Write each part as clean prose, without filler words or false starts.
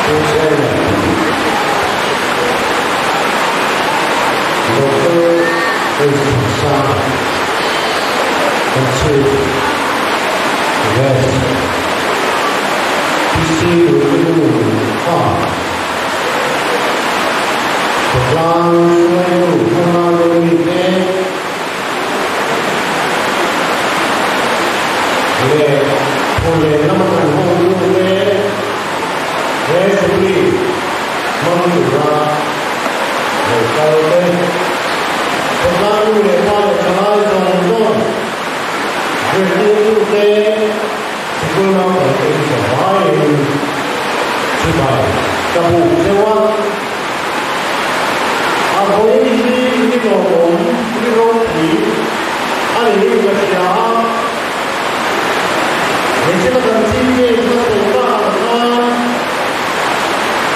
Pu Chairman, Doctor H. Thansanga, kan Chief Guest, PC Lungkunga, Khawtlang hruaitu hmangailo mite leh Phullen lama kan hawngtute he Jubilee hmang tura lo kal te, khawtlang nu leh pa leh thalai zawng zawng zirtirtute sikul naupangte hi ka vaiin chibai ka buk zeuh a. A vawi hi ni lawmawm, ni ropui a niin ka hria a. Hmeichhe kan chin nge ka sawi ta ang khan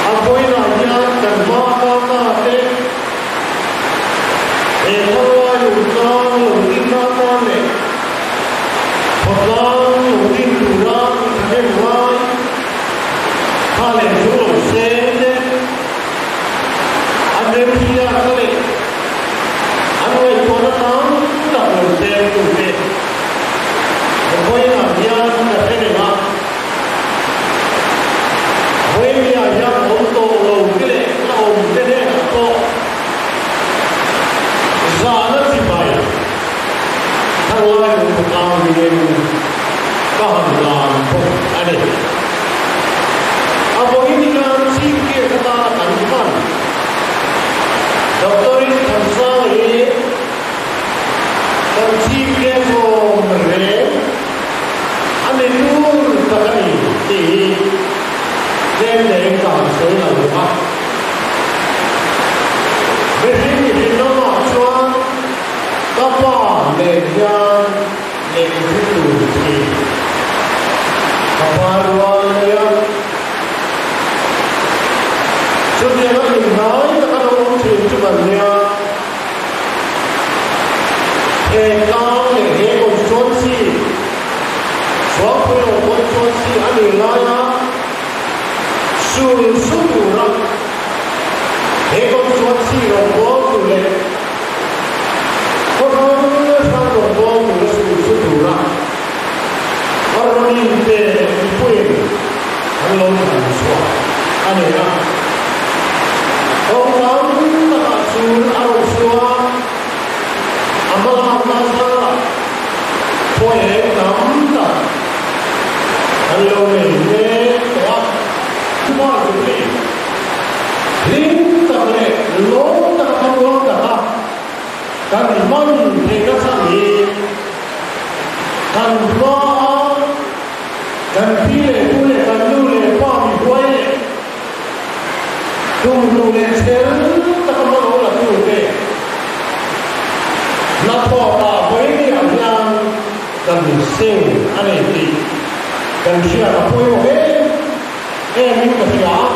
a vawiinah hian kan hma kata te he khawlai lungtlang lo dinna atan leh khawtlang lo din tura thahnem ngai Kha leh chu lo seng te, an remhriatna leh an ngaihtuahna tam tak lo seng tu te vawiinah hian ka hre reng a. Vawiinah hian awm tawh lo te leh la awm te hnenah pawh zahna chibai thalai lungkhawtlang dingin ka han hlan bawk a ni. A vawiin hian Chief Guest atana kan hman Doctor Thansanga hi kan Chief Guest awm reng a ni tur tak a ni tih hi tlem leng ka han sawi lo a. Mihring mihring ramah chuan ka pa nen hian Lehkhabu tur chi ka par rual a nia. Chutianga inhnai taka lo awm thin chu kan nia. He tlang leh he constituency, Suangpui lo constituency a nih laia sul su tura he constituency rawngbawltu leh Khaw hrang hrang rawn bawl tura school chu tura a rawn inte mipuiin an lo thlan chhuah a ni a. Kawng tam takah chul a rawn chhuah a, a hmalakna zarah khaw eng tam tak an lo nei mek tawh a. Chuma Jubilee hlim tak leh lawm taka thamuang taka kan hman theihna chhan hi kan hmaa kan pi leh pu leh kan nu leh pa mi huai leh tumhnu leh chhel taka hma lo la tute hnathawkah vawinia hian kan seng a nei tih kan hriat a pawimawh em em in ka hria a.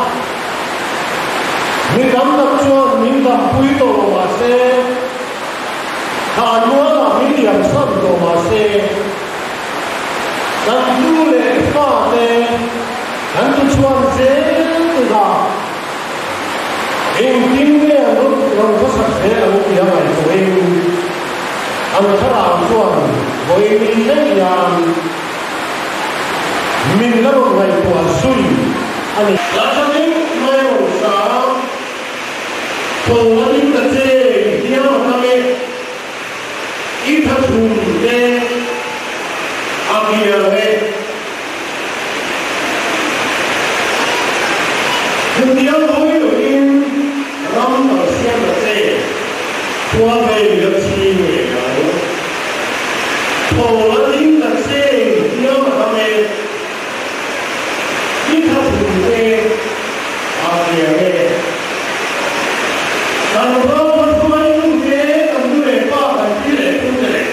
Mi tam tak chuan min dampui tawh lo mah se, thlan mualah min liamsan tawh mah se, kan nu leh fa te kan tuchhuan zel tikah engtin nge an rawn hmasak zel ang tih a ngaihtuahin an thlarau chuan vawiin thleng hian Min la rawn ngaihtuah zui a ni. Latamin mai rawn sa a, tho a ding ta che i hliam a tam e, i tha thum te a kiang e. Hetiang hawi loin ram dang siam ta che, khua vei la chhing ngei ang. Tho a ding ta che hliam a tam e, i tha thum te a kiang e. Kan ram a hruaitu te kan nu leh pa kan pi leh pu te leh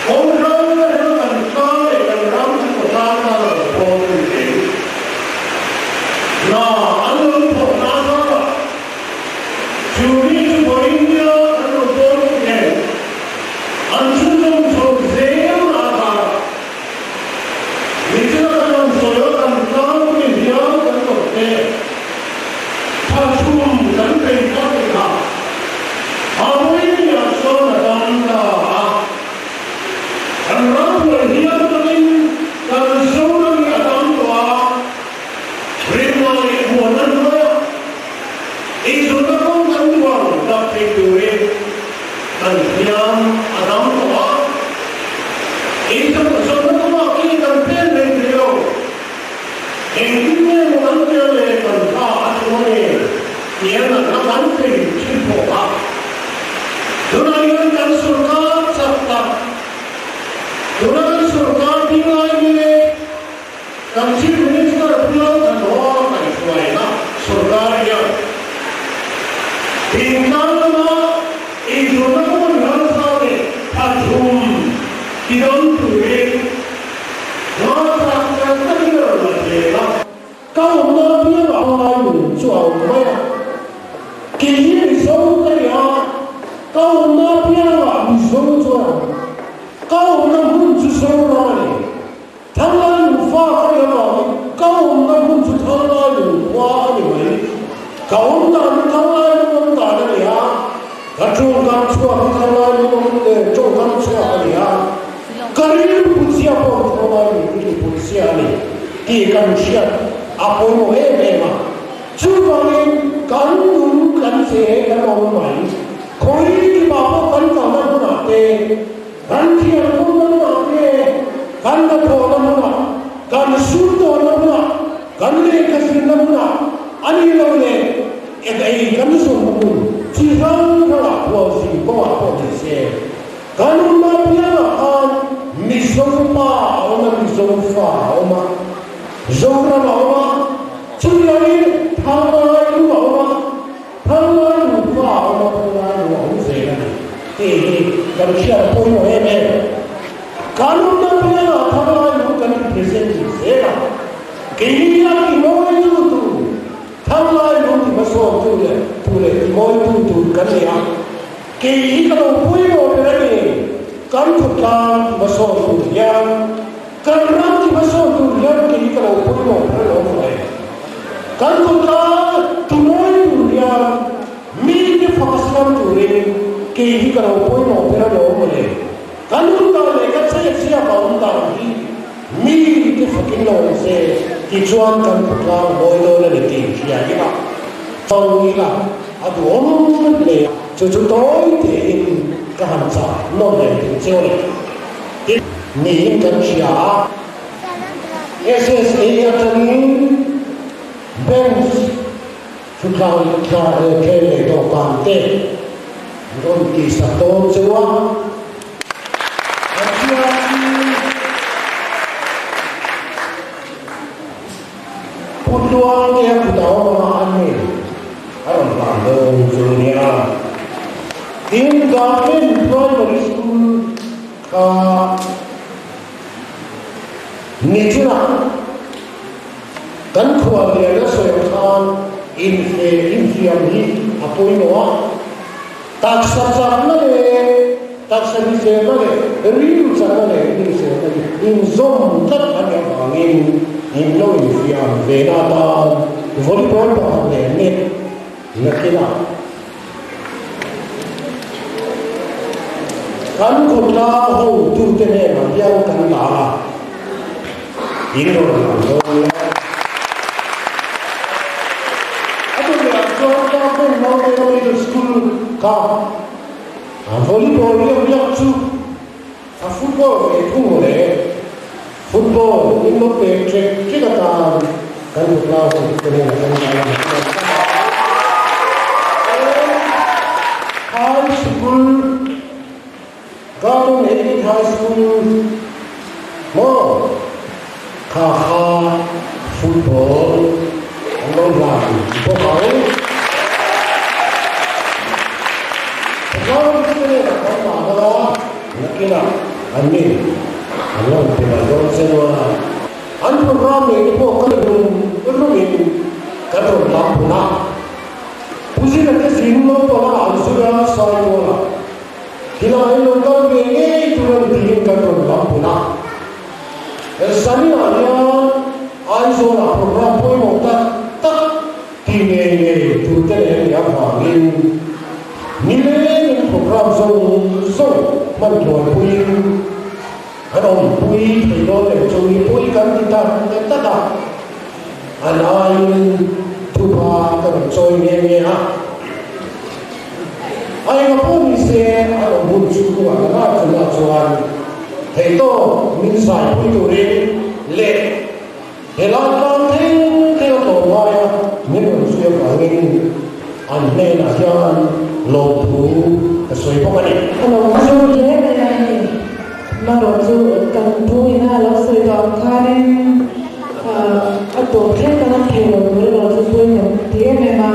kawng hrang hrang kan tlang leh kan ram kan khawtlang tan a lo bawl tu te hna an lo thawk na zarah Chu mi chu vawiin nia an rawn dawn nen an chhunzawm chho zel Thalchhum kan bei ta tikah a vawiin ah chuan a dam ta a. Kan ram buai hial takin kan Zoram hi a dam tawh a, rinna leh muanna hnuaiah eizawnna kawng kan duang dak thei turin kan hliam a dam tawh a. Eizawnna kawngah ke kan pen reng thei lo. Engtin nge maw kan tia le kan tha a tling a ni tia natna kan thei thin pawh a. Tunah hian kan sorkar chak tak, tuna kan sorkar ding lai mek, kan Chief Minister Pu Lalthanhawla kaihhruaina sorkar hian thingtlang lama eizawnna hmun harsa leh thathum tidam turin, Hmâthlak tak takin a rawn la zel a. Ka awmna apiangah a ngai nun chu a awm mai a. Kei hi Mizo ka ni a, ka awmna apiangah Mizo chu a awm. Ka awmna hmun chu Zoram a ni. Thanglai Lungfa ka nih avangin ka awmna hmun chu Thanglai Lungkhua a ni mai. Ka awm dan hi Thanglai Lung awm dan a ni a, ka tawngkam chhuak hi Thanglai Lung awm tawngkam chhuak a ni a. Ka rilru put zia pawh an thawn a ni, rilru put zia a ni tih kan hriat a pawimawh em em a. Chuvangin kan nung kan che kan awm mai. Khawi kipah pawh kan kalna hmunah te, kan thianghlimna hmunah te, kan hnathawhna hmunah, kan sumdawnna hmunah, kan lehkha zirna hmunah a nih loh leh ek ei kan zawmna hmun chi hrang hrangah khualzin kawngah pawh ni se, Kan awmna piangah khan Mizo pa a awm a, Mizo fa a awm a, Zoram a awm a, chutiangin Thanglai nu a awm a, Thanglai nu fa a awm a, Thanglai nu a awm zel a ni tih hi kan hriat a pawimawh em em. Kan awmna piangah Thanglai nu kan represent zel a, keini hian i mawi tu tur, Thanglai nu ti hmasawn tu leh tu leh ti mawi tu tur kan ni a. Kei hi ka lo pawimawh ber a ni. Kan khawtlang ti hmasawn tur hian, kan ram ti hmasawn tur hian kei hi ka lo pawimawh ber a lo mai. Kan khawtlang ti mawi tur hian mite fak a siam turin kei hi ka lo pawimawh ber a lo mawle. Kan hun dan leh ka chhetchhiak a awm dan hi mite fakin lo awm se tichuan kan khawtlang mawi dawn a ni tih hria ila, chau ila. A duhawm hle a, chu chu tawi tein ka han chah nawn leh duh che a ni. Tin, niin kan hria a, SSA atangin bench thuthlai thla leh khel leh dawhkan te rawn tihsak dawn cheu a. Pu Tluangtea kut a awm anga an ni a rawn hlan dawn chu nia. Tin, Government Primary School kha nichinah kan khuallian a sawi ang khan infe infiam hi a pawimawh a. Taksa chakna leh taksa hriselna leh rilru chakna leh hriselna hi inzawm tlat a nih avangin in lo infiam ve na atan volleyball pakhat leh net nakinah kan khawtlang hotute hnenah hian kan dah a, in rawn lang dawn nia. A tunah chuan Government Mountain Middle School kha a volleyball riak riak chu a football ve thung mawle. Football in lo pek ṭek ṭek atan kan hmu tlang hu te hnenah kan ngai a ni. High School, Government Aided High School maw kha kha football an lo hlan bawk ang. Pathian te nen a kan mah deuh a, nakinah an ni an lo pe mai dawn che nuan. An program nei te pawh kan rum rumin kan rawn lam phun a. Pu Zira te zing naupang a an zui a, Saituala. Khilai lo kal ve ngei tur a ni tiin kan rawn lam pun a. Sania hian Aizawlah program pawimawh tak tak. Ti ngei ngei turte leh a nih avangin nilengin program zawng zawng hman tluanpuiin an awmpui thei dawn leh chu mipui kan ti tak tak a, an aiin thupa ka rawn chawi nghe nghe a. A enga pawh ni se an awm hun chu kawngah ka ngai chungah chuan theihtawp min zaipui turin leh Helai tlang thleng thleng a tlawm ngai a, min rawn zui avangin an hnenah hian lawmthu ka sawi bawk a ni. Ka lo zu hle mai a ni. Marawh chu kan pu ina a lo sawi tawh ang khanin a tawp thleng kan awm thei lo tur erawh chu pawi kan ti em em a.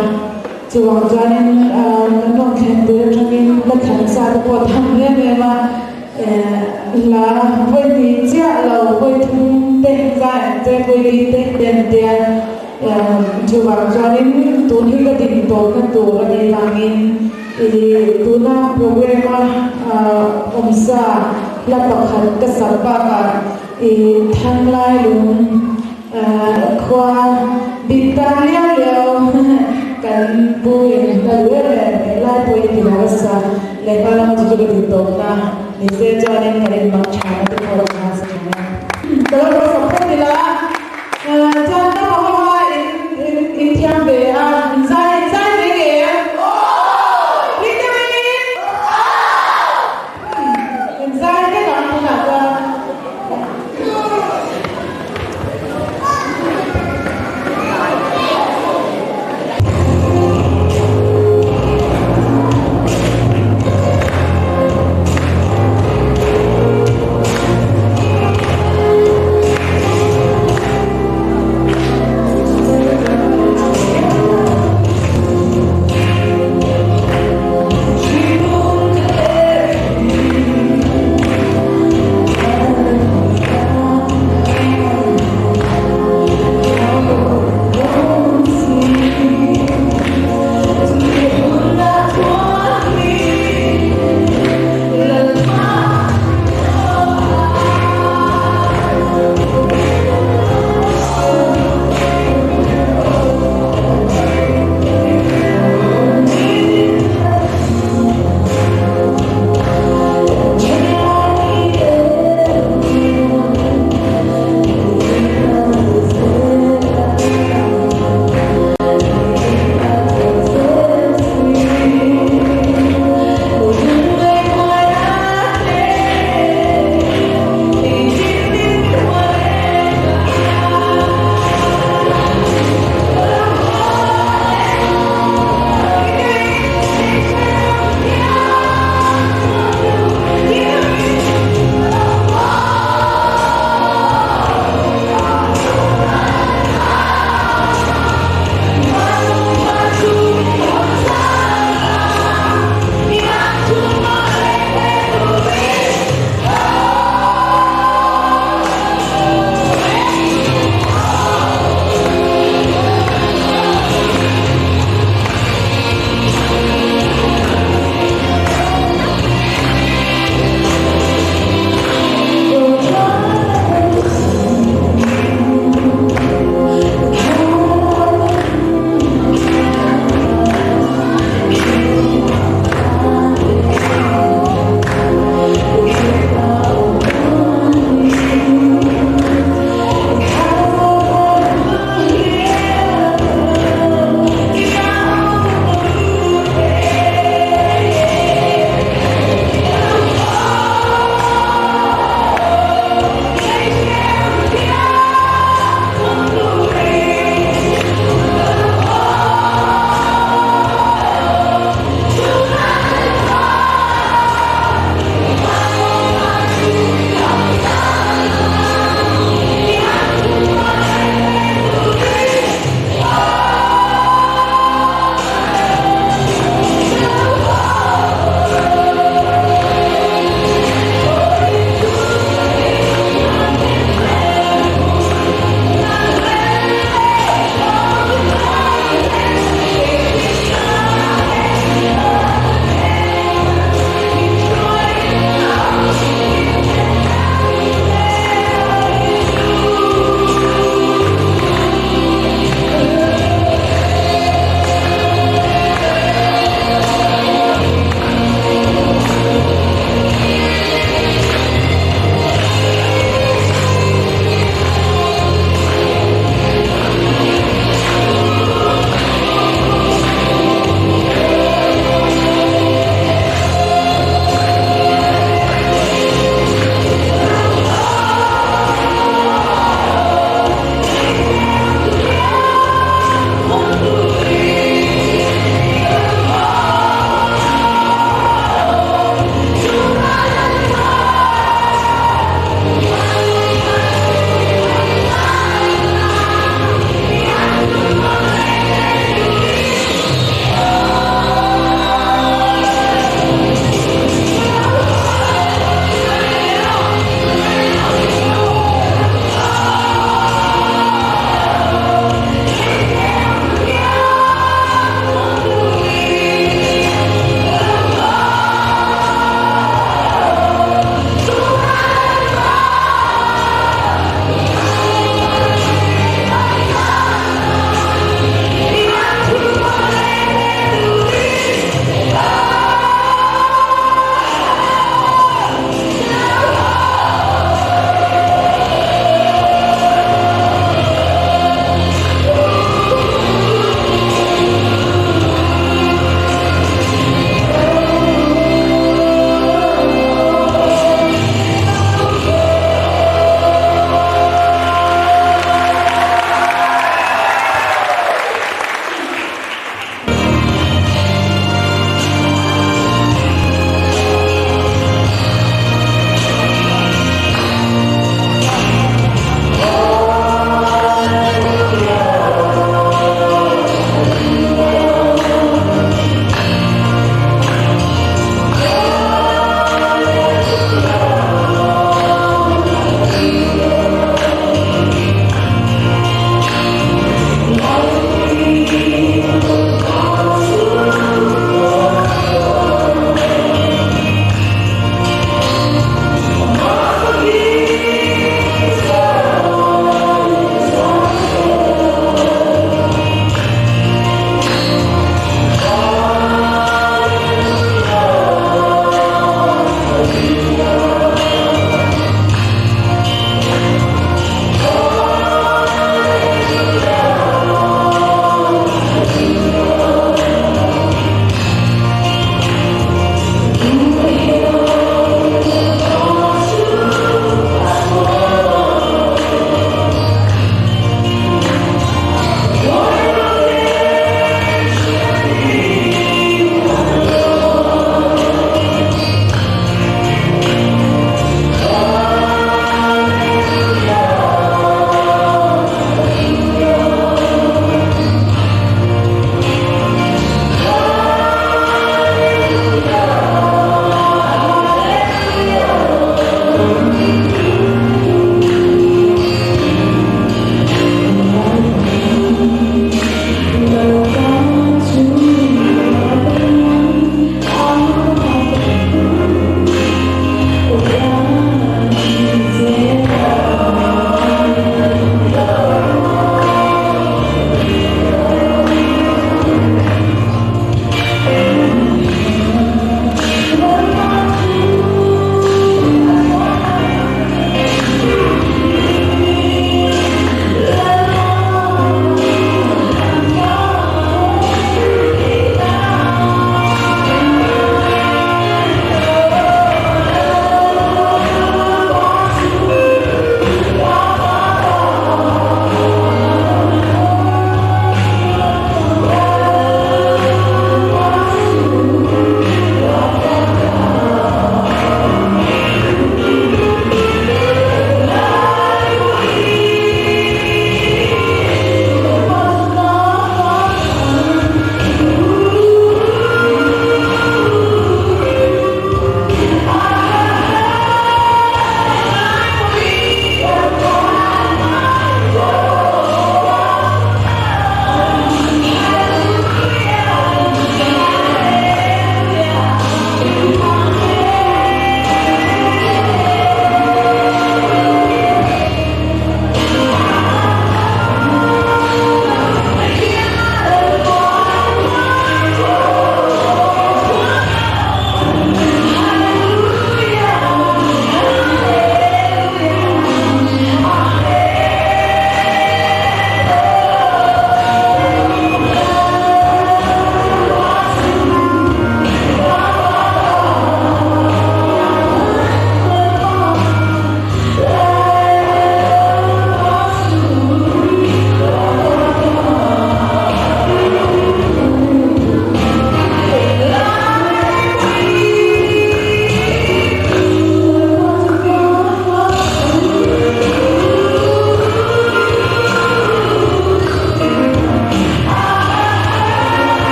Chuvang chuanin kan rawn thlen tir atangin la thlan sa te pawh a tham em em a. Hla vawi hnih chiah lo, vawi thum te zai ang che, vawi li te te an tia. Chuvang chuanin tun hi ka din tawpna tur a nih vangin i tuna program a awmsa hla pakhat ka sak bakah i thanglai lung Khua bik tan liau liau kan pu in hla duh em em englai pawhin ti lo asa leh hma lama chu chu ka din tawpna ni se chuanin kan in mang tha na te pawh ka sa tha a. Ka lo rawn sak phawt ila chuan ka hma hma in in in thiam ve a in zai in zai ve nge ring deuh in in zai vek ang tunah chuan.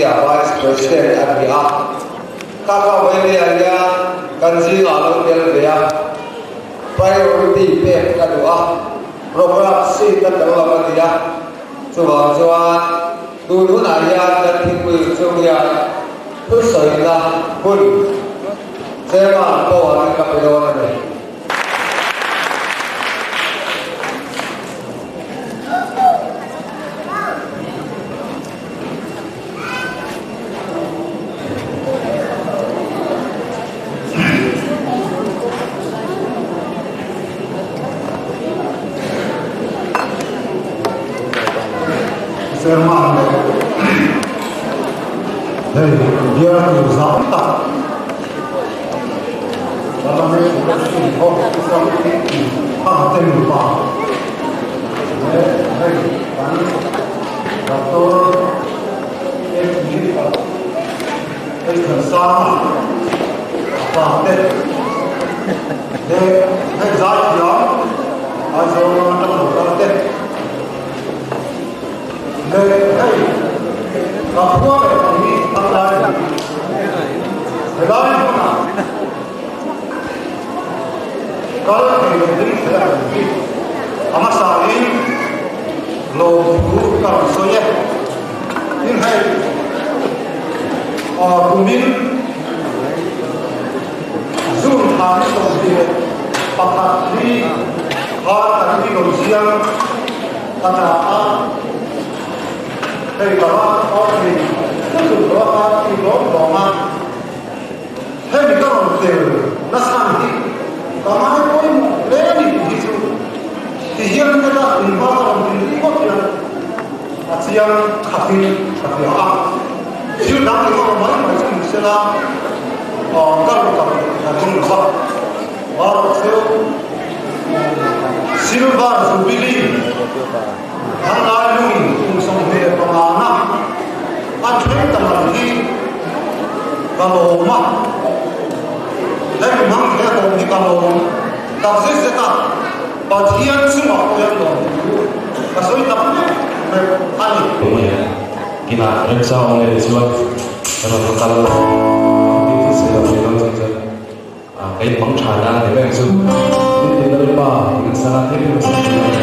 India Vice President a ni a. Kha kha vawinia hian kan zingah lo tel ve a, priority pek ka duh a, program sheet a tel lo a ni a, chuvang chuan tun hunah hian kan thingpui chung hian thusawina hun Chairman pawh an ka pe dawn a ni. Chairman leh hei bialtu zau tak Parliament election ho a te nupa leh hei kan Doctor H. Medical hei Thansanga a pa te leh hei zaithiam Aizawl atang lo kal te leh hei ka khua leh tui thanglai helai hmunah Kal thei leh ding thei a kan ti. A hmasa in lawmthu ka rawn sawi e. Tin hei kumin June thla ni 21 hi khan kan ti lo chiang a tla a. Hei ka va awrhin lutuk lo a khan ti lawm lawm a. Hemi ka rawn tel nasa ni hi ka ngai pawimawh hle a ni tih hi chu ti hian heta inhma ka rawn din ringawt hian a chiang khatin ka hria a. Thil dang eng emaw mai mai chu ni sela ka rawn kal ka ring lo va. Marawh chu Silver Jubilee Thanglai lungin kum 25 na a thleng ta mai hi ka lawm a, hemi hmang he a awm hi ka lawm tak zet zet a, Pathian chungah pawh hian lawm thu ka sawi tak meuh meuh a ni. Kinah remchang awm leh chuan rawn kal ang tih chu sawi loh theih dawn chuan chuan ka inhmang tha na a ni reng chu. Tin, Lalpa insan a thil hi hmasa thin a ni.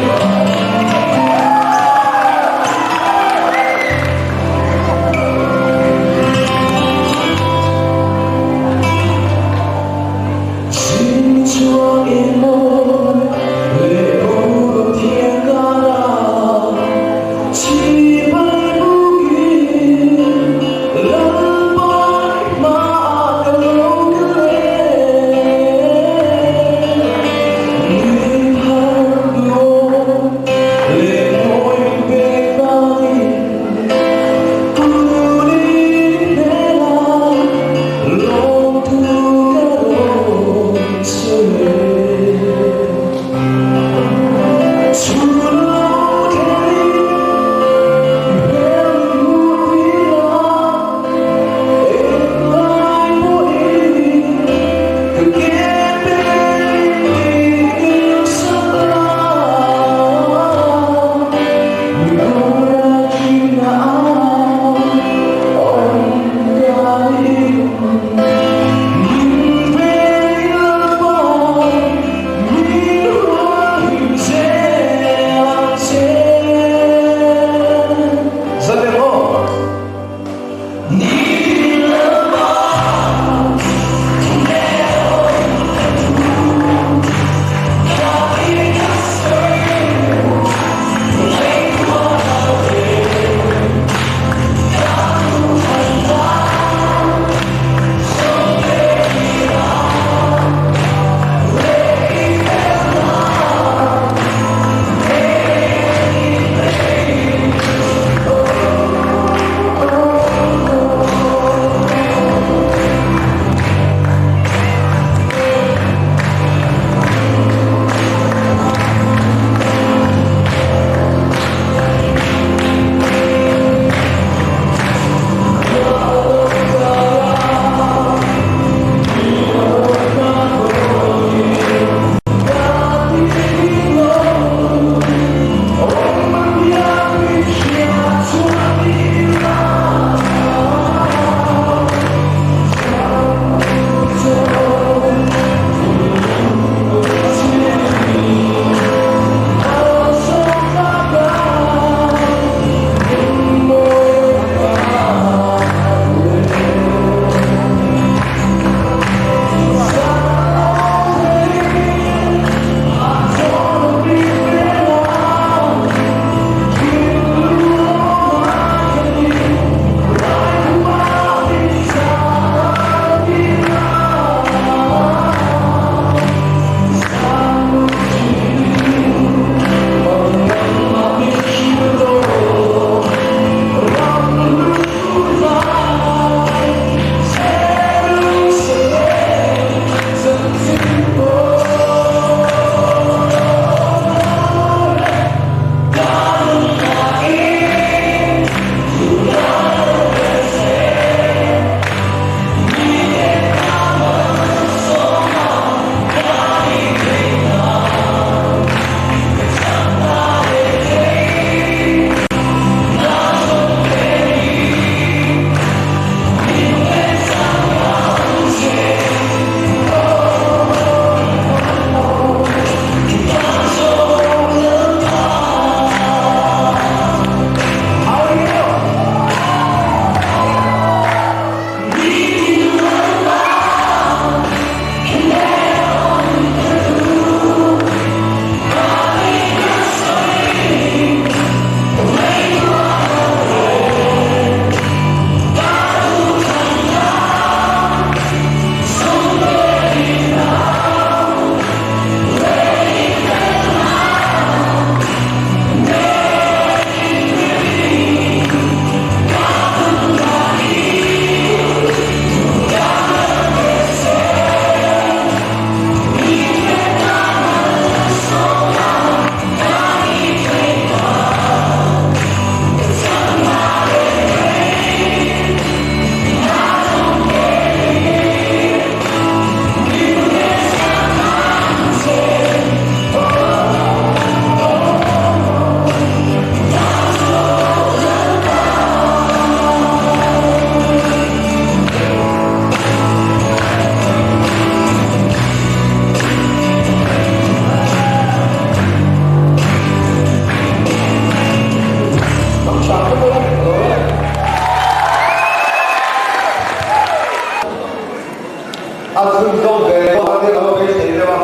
A chhunzawm ve leh a nia ka lo beisei deuh a,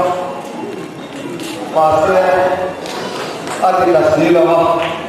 mahse a ti ta si lo a.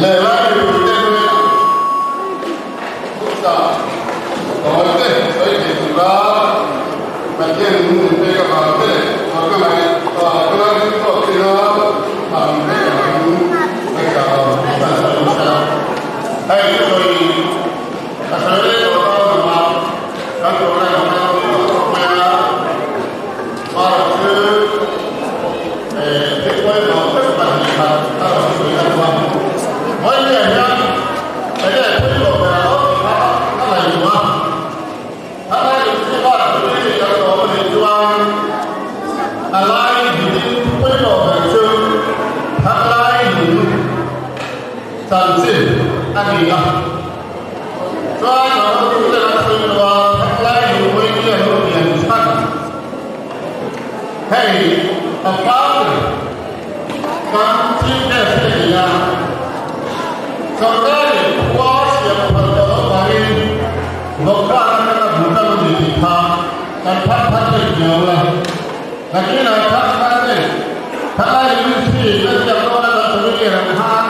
Lehlai mipuite hnenah thuchah tawite sawi thei tura Pathian in min pek avang te leh organizing tawkina tha min pek avangin ngaihtuah lo hran hran nasa a. Hei thusawi a sawi rei tawh ta lama kan program a kal tawh mai a, Mara chu thil pawimawh tak pahnihkhat a rawn sawi a duh a. Vawinia hian enge pawimawh ber a lo tih kha a ngaihtuah a. A lai inchhungah tui kan awm a nih chuan a lai hmuhin thu pawimawh ber chu thanglai nun chanchin a ni a. Chuan a hotute an sawi tawh a, thanglai nun vawinia lo pian chhan hei a party kan chief guest te ni a, sorkarin khua siam phal tawh loh vangin Vawktan atanga bul tan a ni tih kha kan phat phat thei viau la. Nakinah phat phat te thalai ministry kan ziak dawn a kan sawi lian ang khan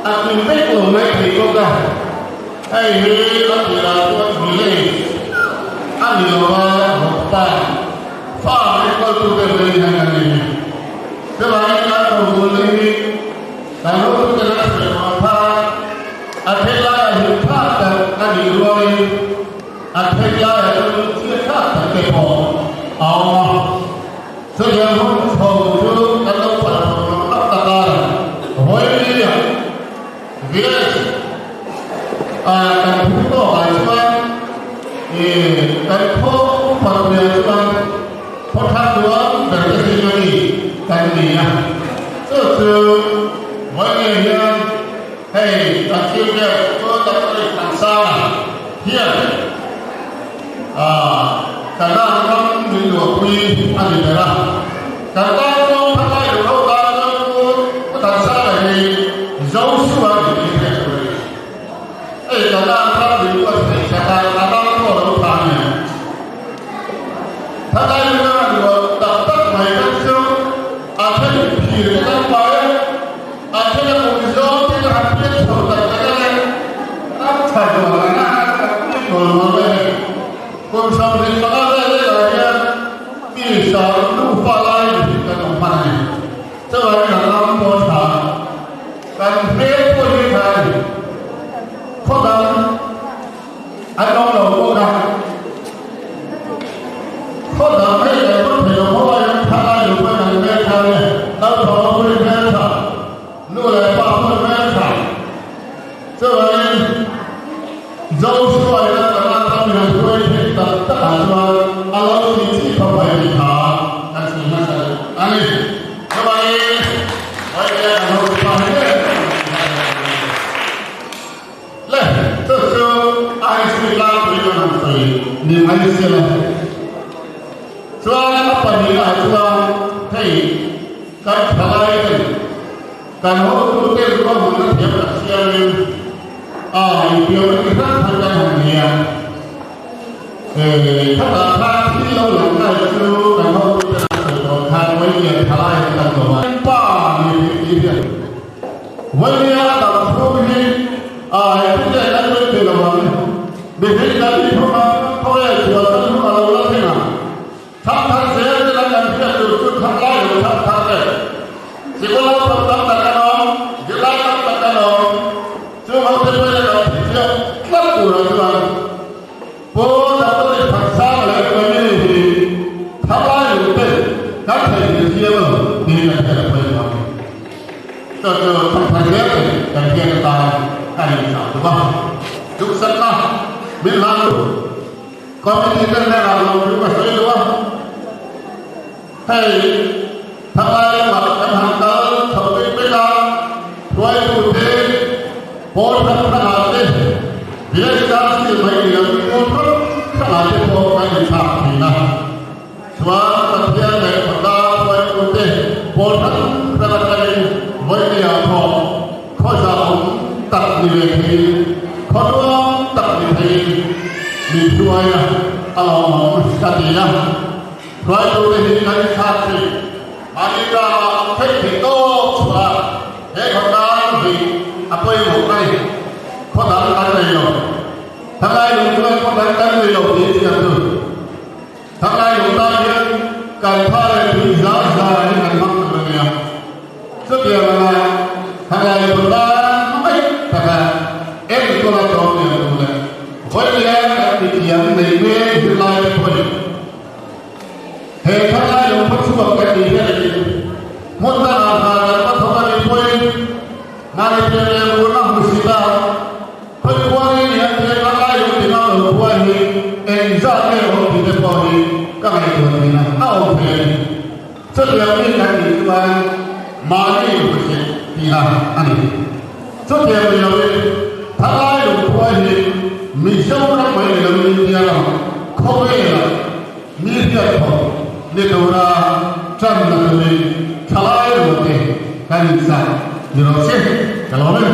a tling vek lo mai thei bawk a. Hei hi a tirah chuan village a ni lo a, Vawktan farm enkawltute vei hian a ni. Chuvangin kan rohulna hi Kan hotute la sawi ang khan a then laiah hlim thlak tak a nih rualin a then laiah chuan lungchhiat thlak tak te pawh a awm a. Chutiang hun chho chu kan lo pal chho lo tak tak a, Vawinia village ah kan phu tawkah chuan kan khaw upa puiah chuan Khawthar duang ber te zing a mi kan ni a, chu chu vawiin hian hei kan thil deuh chu Doctor Thansanga hian Kanan ram min luahpui a ni ber a, kan tan chuan Thalai duh ho tan chuan Pu Thansanga hi Joshua ni tih hriat tur a ni. Hei Kanan ram min luah theih sak a, a ram pawh a lo tha a ni ang. Thalai nuna luah tak tak mai kan chu a then phir te kan pai a, a then a kum zawng te ka han pian chho tak tak a le, ram tha zual ang a kan pian nawl nawl mai hei. Kum 25 vel velah hian mi sang nufa lai mihring kan awm hman a ni. Chuvangin a ram pawh a tha a, kan hmel pawh hi a tha a ni. Khaw dang An awm lo bawk a. Khaw dang hei kan rawn thei lo ho aiin thalai lu pawn an hmel tha nge, naupang ho pawhin hmel tha, nu leh pa pawhin hmel tha. Chuvangin Joshua ina Kanan ram in an hruai theih tak tak ah chuan a lo tih chi khawp mai tih kha kan sawi hmasa deuh a ni. Chuvangin Vawiin kan hotu pa hi ber kan tih kha a ni. Le, chu chu a history tlangpui kan han sawi ni mai se la. Chuan a pahnihah chuan hei kan thalai ten kan hotute ruahmanna thiam tak siamin a inpiau ti hran hran kan han ni a. Khatah khan thil lo lang kai chu kan hotute an sawi tawh khan Vawiin thalai an tam lo a. Pa ni tih hian Vawinia a dam chhung hi a engtin nge kan sawi thei lo ang? Mihring kan ni thung a, khawvel chhuah san hun a lo la thleng ang. Thang thar zel te lam kan hriat tur chu thang lai lo thang thar te. Sikul naupang tam tak an awm, zirlai tam tak an awm. Chung ho te pawhin a kan thihchhiat tlat tur ah chuan Pu Doctor Thansanga leh Family hi thang lai lo ten kan theihnghilh thiam lo tiin kan hriat a pawi vang. Chu chu thangthar zel te kan hriat atan kan inchah duh a. Duhsakna min hlan tu Committee te hnenah lo chu ka sawi duh a. Hei thalai lamah kan han kal chho bik bik a, hruaitute pawl hrang hrangah te, village council mai ni lovin pawl hrang hrangah te pawh kan inthlak thin a. Chuan Pathian leh khawtlang hruaitute pawl hrang hrang atangin vawinia pawh khawza awm tak ni ve theiin, khawnuam tak ni theiin min hruai a, a lawmawm ka ti a. Hruaitute hi kan inthlak thin. Mahni tlangah theih theih tawk chhuah a, he khawtlang hi a pawimawh a ni. Khaw dang kan nei lo. Thalai lung chuan khaw dang kan nei lo tih chiah chu. Thalai lung tan hian kan tha leh tui zar zar hi kan hmang tur a nia. Chutiang anga thalai lung tan mai taka enkawl a tlawm lian tur leh vawiin kan mithiam nei mek zirlai te pawhin He thalai lo khaw chhuak kan nih hian engin hmun dangah hna kan va thawk a nih pawhin mahni pian leh murna hmu si ta khawi khua nge ni an tia thalai lo ti ngam lo khua hi engzat nge awm tih te pawh hi ka ngaihtuah thin a, a awm thei a ni. Chutiang mi kan nih chuan mahni hmusit tihna a ni. Chutiang ni loin thalai lo khua hi Mizoram mai ni loin India ram khawvelah Mi hriatthawh ni tura tan la turin thalai ruate kan insak ni rawh se, ka lawm em?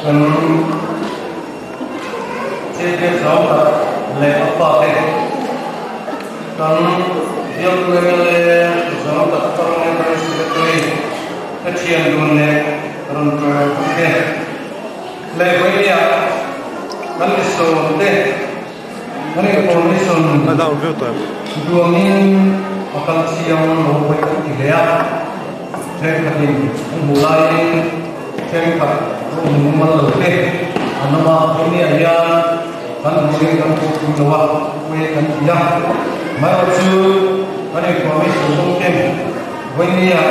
Kan chetbiak zau tak leh a fate kan bialtu mla zau tak parliamentary secretary ka thian dun leh rawn ṭawng te leh vawinia kan misawm te kan information duangin a kal chiang lo pawi kan ti hle a, thenkhatin an hmuh laiin thenkhat a awm mumal lo te an awm a, vawinia hian kan hmuhin kan hmuh pui lo a, pawi kan ti a, amaherawhchu kan information dawng ten vawinia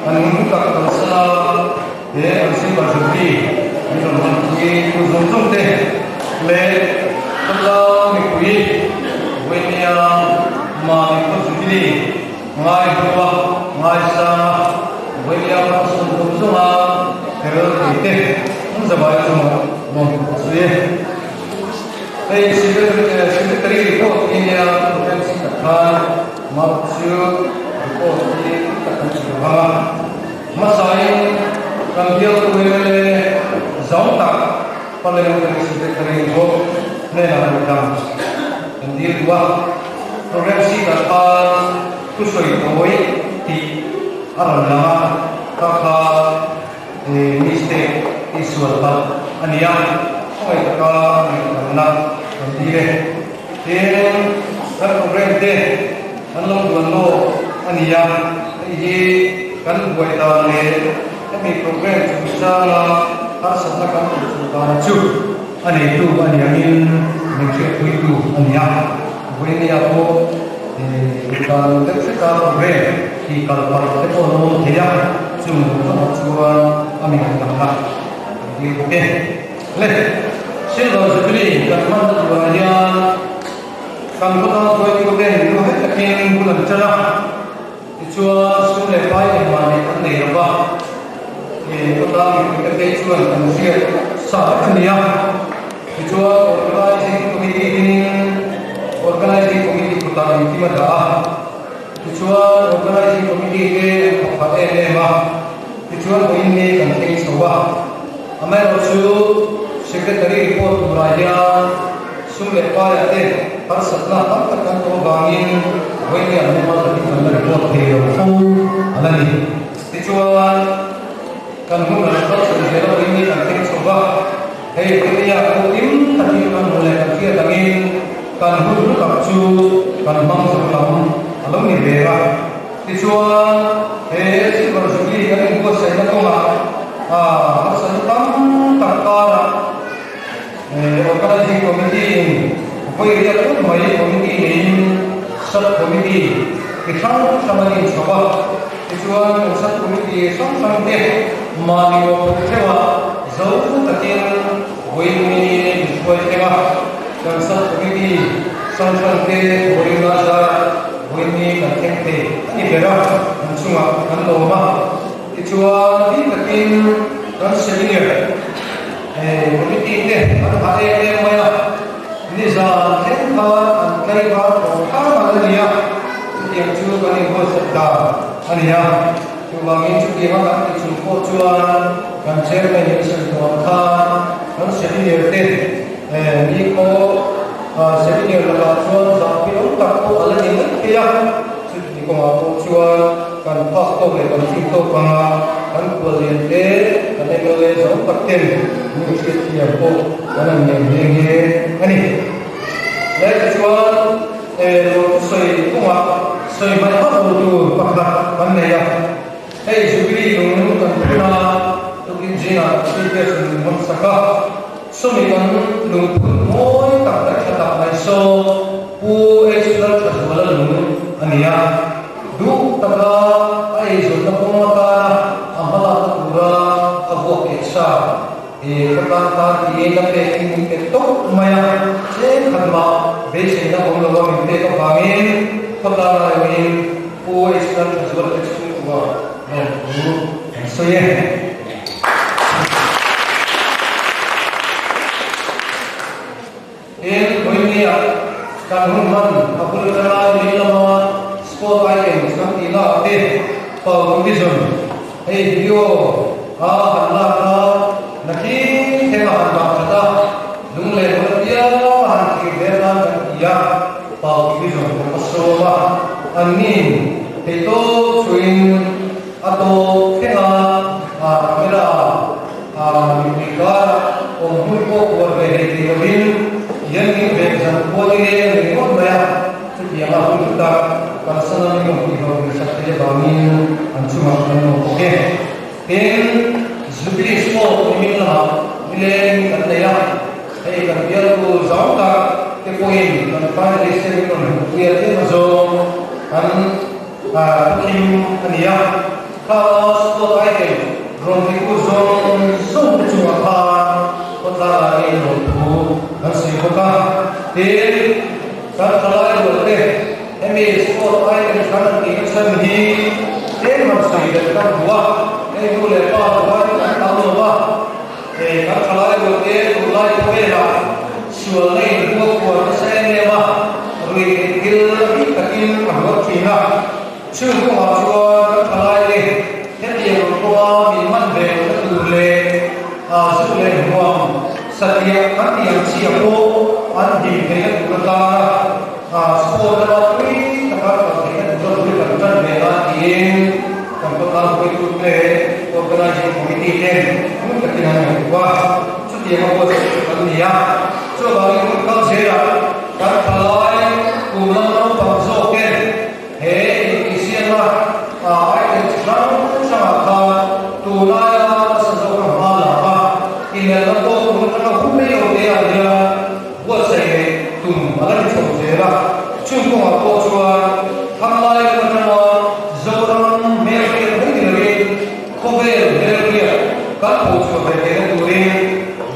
kan ngun tak kalsan a. He an silver jubilee min rawn hmanpui tu zawng zawng te leh khawtlang mipui Vawinia Mami khaw jubilee ngai hlua ngai sanga Vawinia function zawng zawnga tel thei te an zavai chungah lawm tur a sawi e. Hei secretary report hi nia program sikhat khan mark chu report hi tak kan ti lo vang a. Hmasain kan bialtu mla zau tak Parliamentary Secretary bawk hnenah ngaihdam kan dil duh a, Program sheet-ah khan thusawi tawi tih a rawn lang a, kha kha mistake tihsual palh a ni a, khawngaih taka ngaihdamna kan dil e. Tin, kan program te an lo duan lawk a ni a, hei hi kan buai dan leh hemi program chungchanga harsatna kan tih chhuah dan chu a neitu a ni angin min hriatpuitu a ni a. Vawinia pawh dan lo deuh hreka program tih kal palh te pawh an awm thei a, chung zawngah chuan a mi ngaihdamna kan dil bawk e. Le, Silver Jubilee kan hmanna turah hian kan khawtlang hruaituten nu het takin bul an ṭan a, tichuan sum leh pai engmah neih an nei lo va, khawtlang mipuite phei chuan an hriat sa vek a ni a, tichuan Organising Committee dingin Organising Committee kutah engkim a dah a. Tichuan Organising Committee te an thawk khat em em a, tichuan vawiin ni kan thleng chho a. Amaherawhchu Secretary report turah hian sum leh paiah te harsatna tam tak kan tawh avangin vawiin ni an mumal takin kan la report thei lo fo a la ni. Tichuan kan hun a lo kal chho zel a vawiin ni kan thleng chho va. Hei Puipuia pawh kim takin kan hmu leh kan hriat angin kan hun hlu tak chu kan hmang zo lam a lo ni ve a. Tichuan, he Silver Jubilee kan inbuatsaihna kawngah harsatna tam tak karah Organizing Committee in vawi riat phawt mai committee neiin Sub Committee ti hrang hrang an inchho a. Tichuan, kan Sub Committee hrang hrang te mahni mawhphurh theuhah Zo takin vawiin min hruai thleng a, kan Sub Committee hrang hrang te thawhrimna zarah vawiin kan thleng thei a ni ber a, an chungah kan lawm a. Tichuan, bik takin kan Senior Committee te an ha em em mai a, nizan thleng khan an tlaivar tawh hram an la ni a, chutiang chu kan inbuatsaih dan a ni a. Chuvangin chutianga kan ti chung pawh chuan kan chairman in sawi tawh ang khan kan senior te ni pawh senior lakah chuan zahpui awm tak pawh a la ni mai thei a, chuti kawngah pawh chuan kan phak tawk leh kan chin tawk anga kan khuallian te kan mla zawng tak ten min hriatthiam pawh kan han ngen nghe nghe a ni. Le tichuan. Lo sawi kawngah sawi hmaih hauh lo tur pakhat kan nei a, hei Jubilee lung kan phun a, tukin zingah Chief Guest in min rawn sak a, sawmi kan lungphun mawi tak leh tha tak mai saw Pu H Lalthazuala lung a ni a, duh taka a eizawnna kawng atana a hmalakna tura a vuak leh sa. He khawtlang tan tiin a pek hi min pe tawp mai a, tlem khat mah beiseina awm lova min pek avangin khawtlang aiawhin Pu H Lalthazuala te chhungkua lawmthu kan sawi e. Tin, vawinia kan hun hman a bul atanga lei lama sport items kan tih lak te, Power Vision, hei video a han lak a, nakin thleng a han dah that a, lung leh hmun apiang a han thlir ve atan kan ti a, Power Vision kan va sawm a, anni'n theihtawp chhuin a tawp thleng a camera A mipui karah awm hun pawh kual ve hlei thei lovin hian min vek zan khua ni leng reng ngawt mai a, chutianga hun chu tak kan sana min rawn tih hlawh tir sak thei avangin an chungah kan lawm bawk e. Tin, Jubilee Sport nimin lamah nilengin kan nei a, hei kan bialtu zau tak te pawhin kan finalist te min rawn hmuhpui a tlem azawng kan thuthim a ni a. Kha sport item rawn titu zawng zawng te chungah khan khawtlang ah hian lawmthu kan sawi bawk a, tin kan thalai rual te hemi sport item kan han tihna chhan hi tlem han sawi belh kan duh a, hei nu leh pa duhai te kan tam lo va, hei kan thalai rual te tunlai khawvelah sualna in hua khuar nasa em em a, ruihtheih thil bik takin a hluar thin a. Chung kawngah chuan kan thalaite hetiang ang kawnga min man ve lohna tur leh zu leh hmuam satliah kan tih ang chiah pawh an him theihna tur atana sport lama tui taka kal theihna tura bul kan tan ve nan tiin kan khawtlang hruaitute Organizing Committee ten ngun takin an ngaihtuah a, chutianga buatsaih chu kan ni a. Chuvangin hun kal zelah kan thalai kum lam naupang zawk ten He intihsiakna item chi hrang hrangah khan tunlaia nasa zawk a hma la a, inelna pawh tun atanga hun rei lo te ah hian buatsaih leh tum a la ni chho zel a. Chung kawngah pawh chuan thlanglai lam atanga Zoram hmelhriat mai ni loin khawvel hmelhriat kan phochhuah ve theihna turin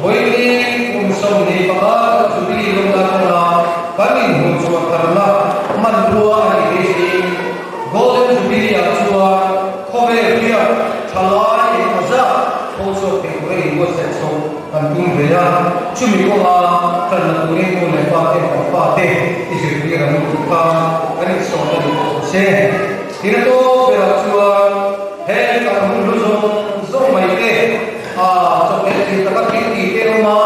vawiin kum 25 kan Jubilee lawmna atanga kan inhmuhchhuah tharna hmanrua a nih beiseiin Golden Jubilee-ah chuan khawvel hriat thalai engemaw zat phochhuak thei tura inbuatsaih chho kan tum ve a, chumi kawnga tanna turin nu leh pa ten kan fate i zirtir an lut khan kan insawmna nih pawh. se. Tin a tawp berah chuan heng kan hun hlu zawng zawng mai te a chawhmeh thil taka thil tih te awm a,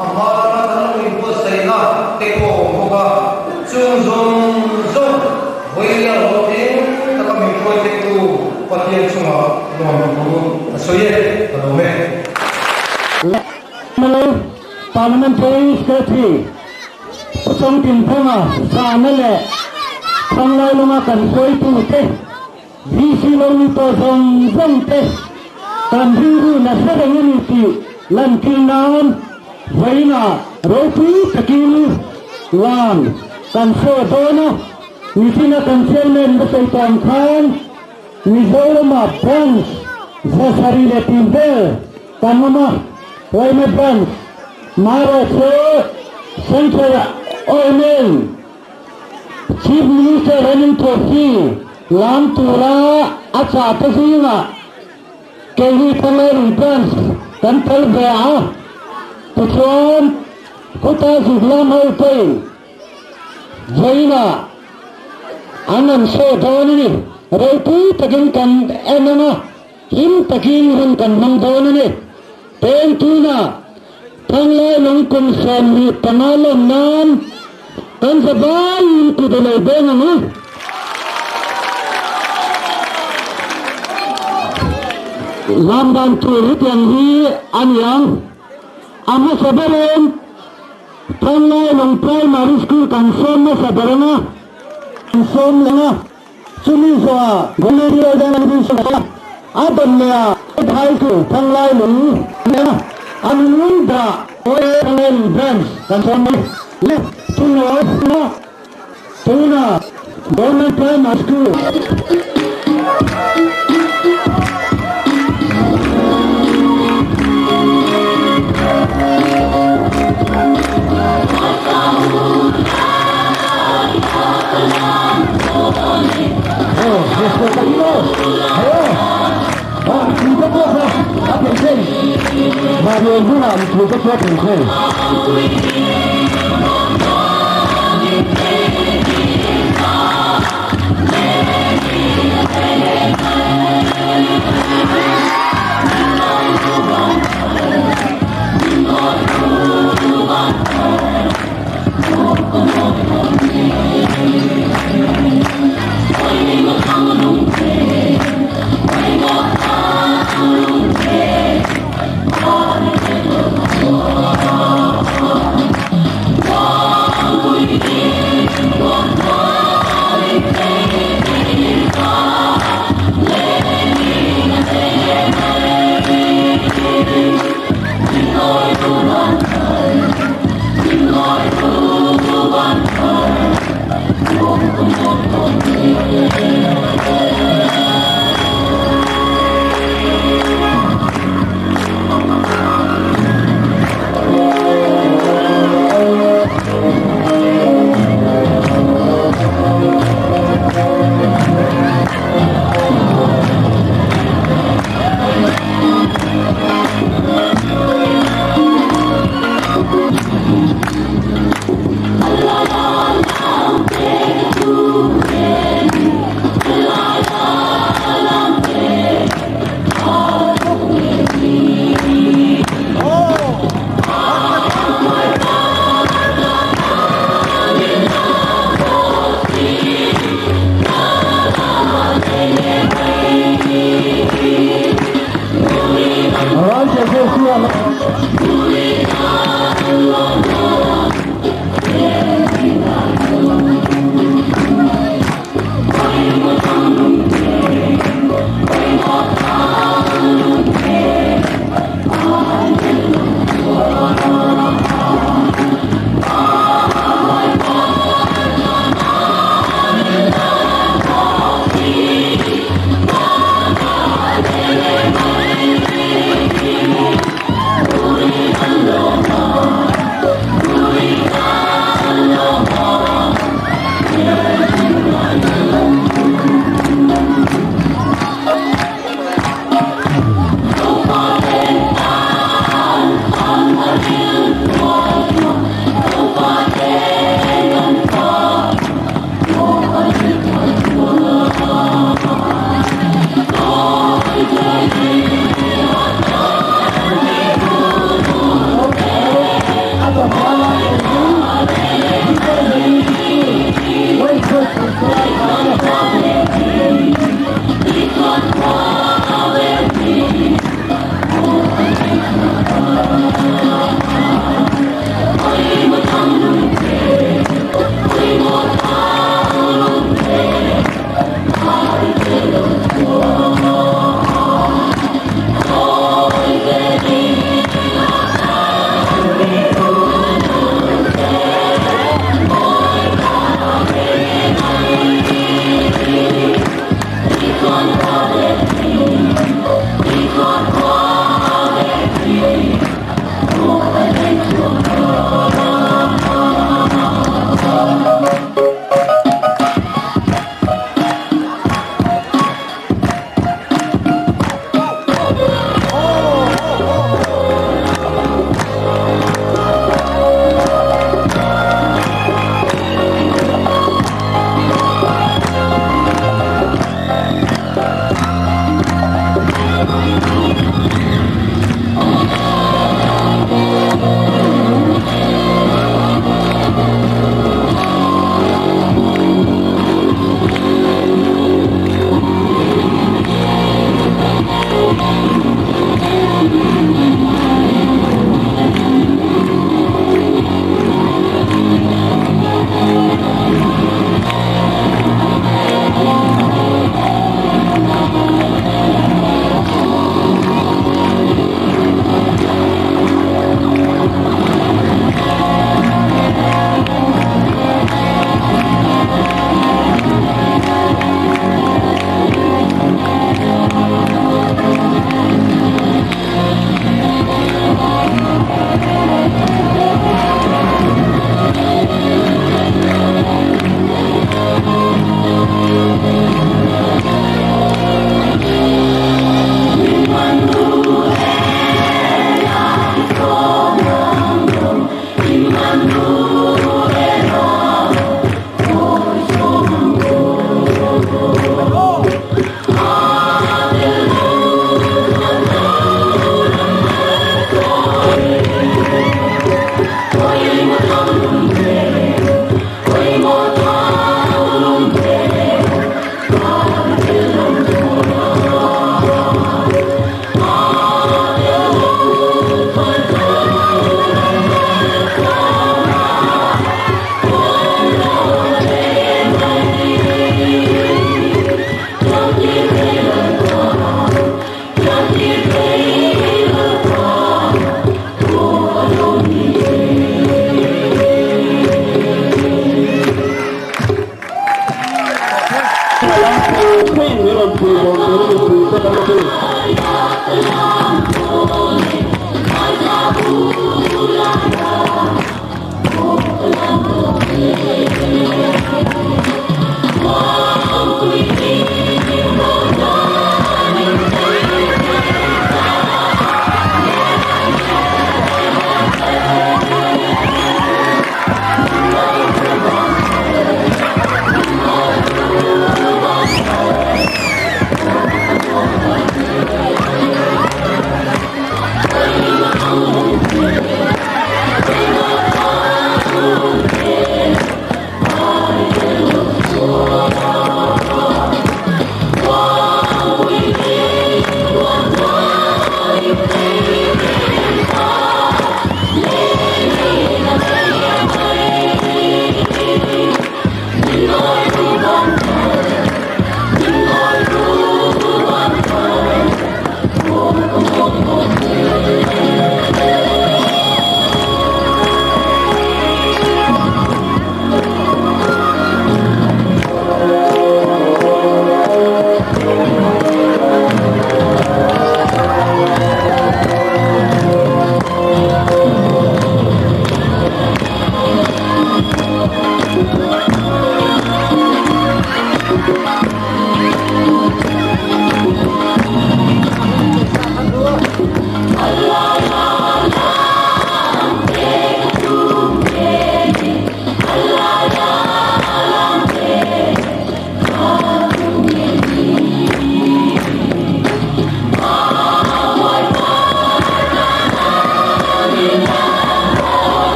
a hma atanga kan lo inbuatsaihna te pawh a awm bawk a, chung zawng zawng vawiin a lo thleng taka min hruai theitu Pathian chungah lawmthu a sawi e, ka lawm e. Mla Parliamentary Secretary Pu Chawngtinthanga Sahna leh Thanglailunga kan hruaitute, VC lo ni tawh zawng zawng te kan rilru nasa reng a ni tih lantir nan vawiinah ropui takin lan kan sawi dawn a, nichina kan Chairman va sawi tawh ang khan Mizorama branch 700 leh tih vel kan awm a, Yma branch marawh chu Central Oil Chief Minister Running Trophy lam tura a chah te zingah keini Thangleirui branch kan tel ve a, tichuan khawta zuk lam ho pawhin Vawiinah an rawn sawi dawn a ni. Ropui takin kan en ang a, hlim takin hun kan hmang dawn a ni. Peng tunah Thanglai lung kum 25 lawm nan kan zavaiin kut i lo beng ang u. Lam dan tur hetiang hi a ni ang. A hmasa berin Thanglailung Primary School kan sawm hmasa ber ang a, kan sawm leh ang a, chumi zawhah Gonorrhea Organization a a dawn leh a, High School Thanglailung leh a, a nung dah Thanglailung Branch kan sawm ang leh chungaw a, tunah Government Primary School.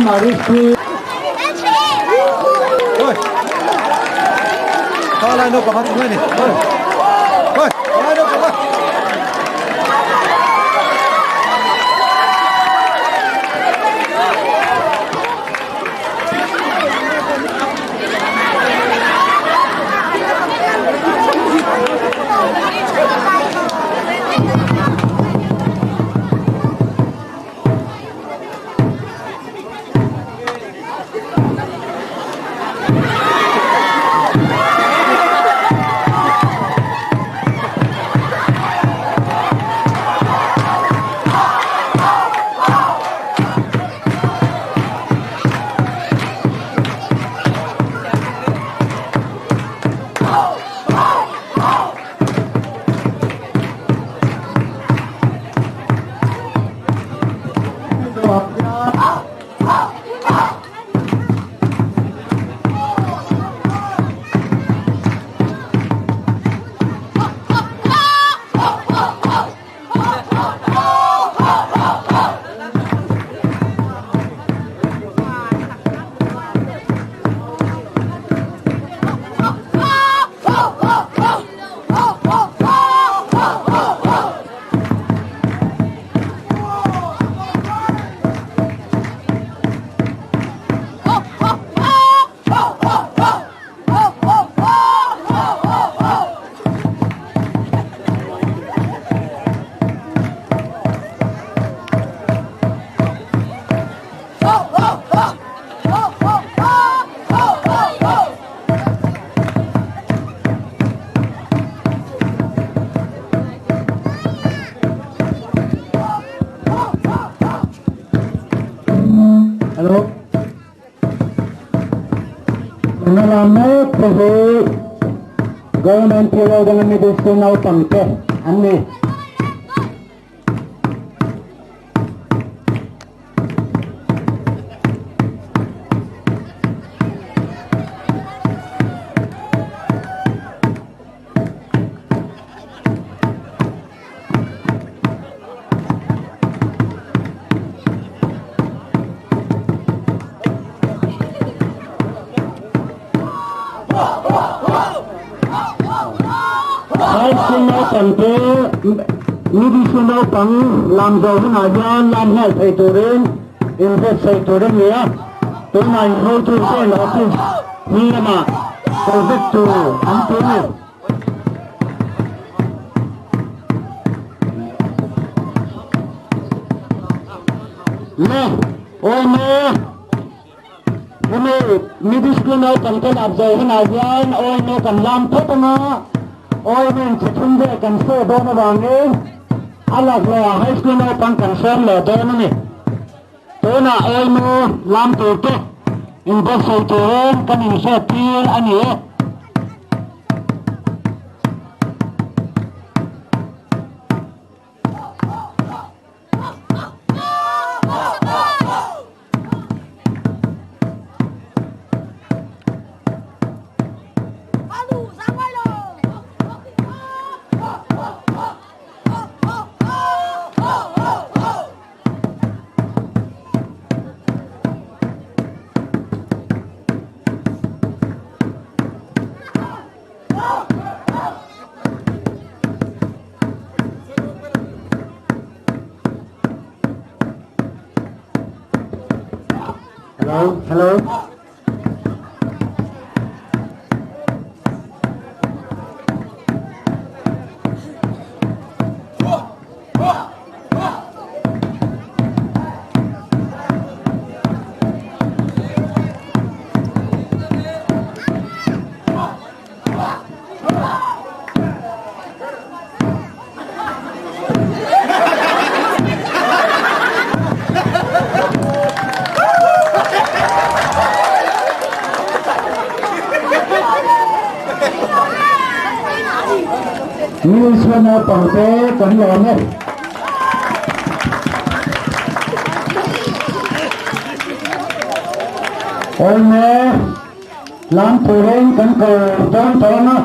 Primary School. Hello. Lam mek te hi Government Hero dang middle school naupang te an ni. High school naupang te middle school naupang lam zo hunah hian lam nghal thei turin invest thei tur a ni a. Tunah inhruaitu ten office hming lamah project tur an ti a ni. Le, awm e. Hemi middle school naupang te lap zo hunah hian awm e kan lam phawt anga awm in chi thum vel kan sawi dawn avangin a laklawh high school naupang kan sawm leh dawn a ni. Tunah awm e lam tur te inbuatsaih turin kan inhriat tir a ni e. Hello, hello. Middle school naupang te kan lawm e. Awm e, lam turin kan kal dawn tawh ang a.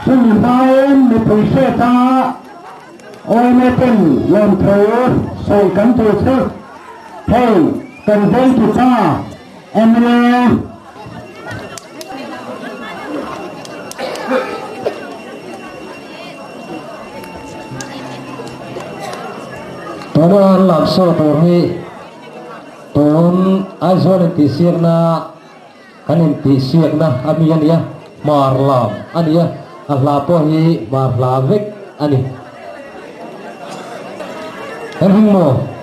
Chumi hmain mipui hriat anga awm e ten lawmthu sawi kan tur chu hei. Kan veng tupa mla Tuna an lam saw tur hi tun Aizawl intihsiakna kan intihsiakna a mi a nia, hmar lam a nia, a hla pawh hi hmar hla vek a ni. Kan hming maw?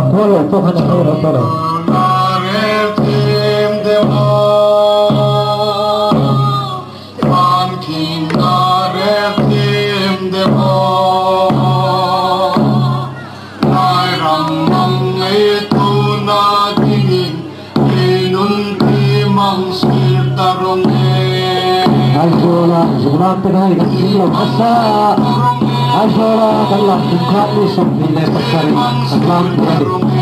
A kual lo pawh khan a hlo lo tawh lo. Aizawla zunglam te kha kan tling lo hmasa a, Aizawla kan lam tum khan mi 27 kan lam tur a ni.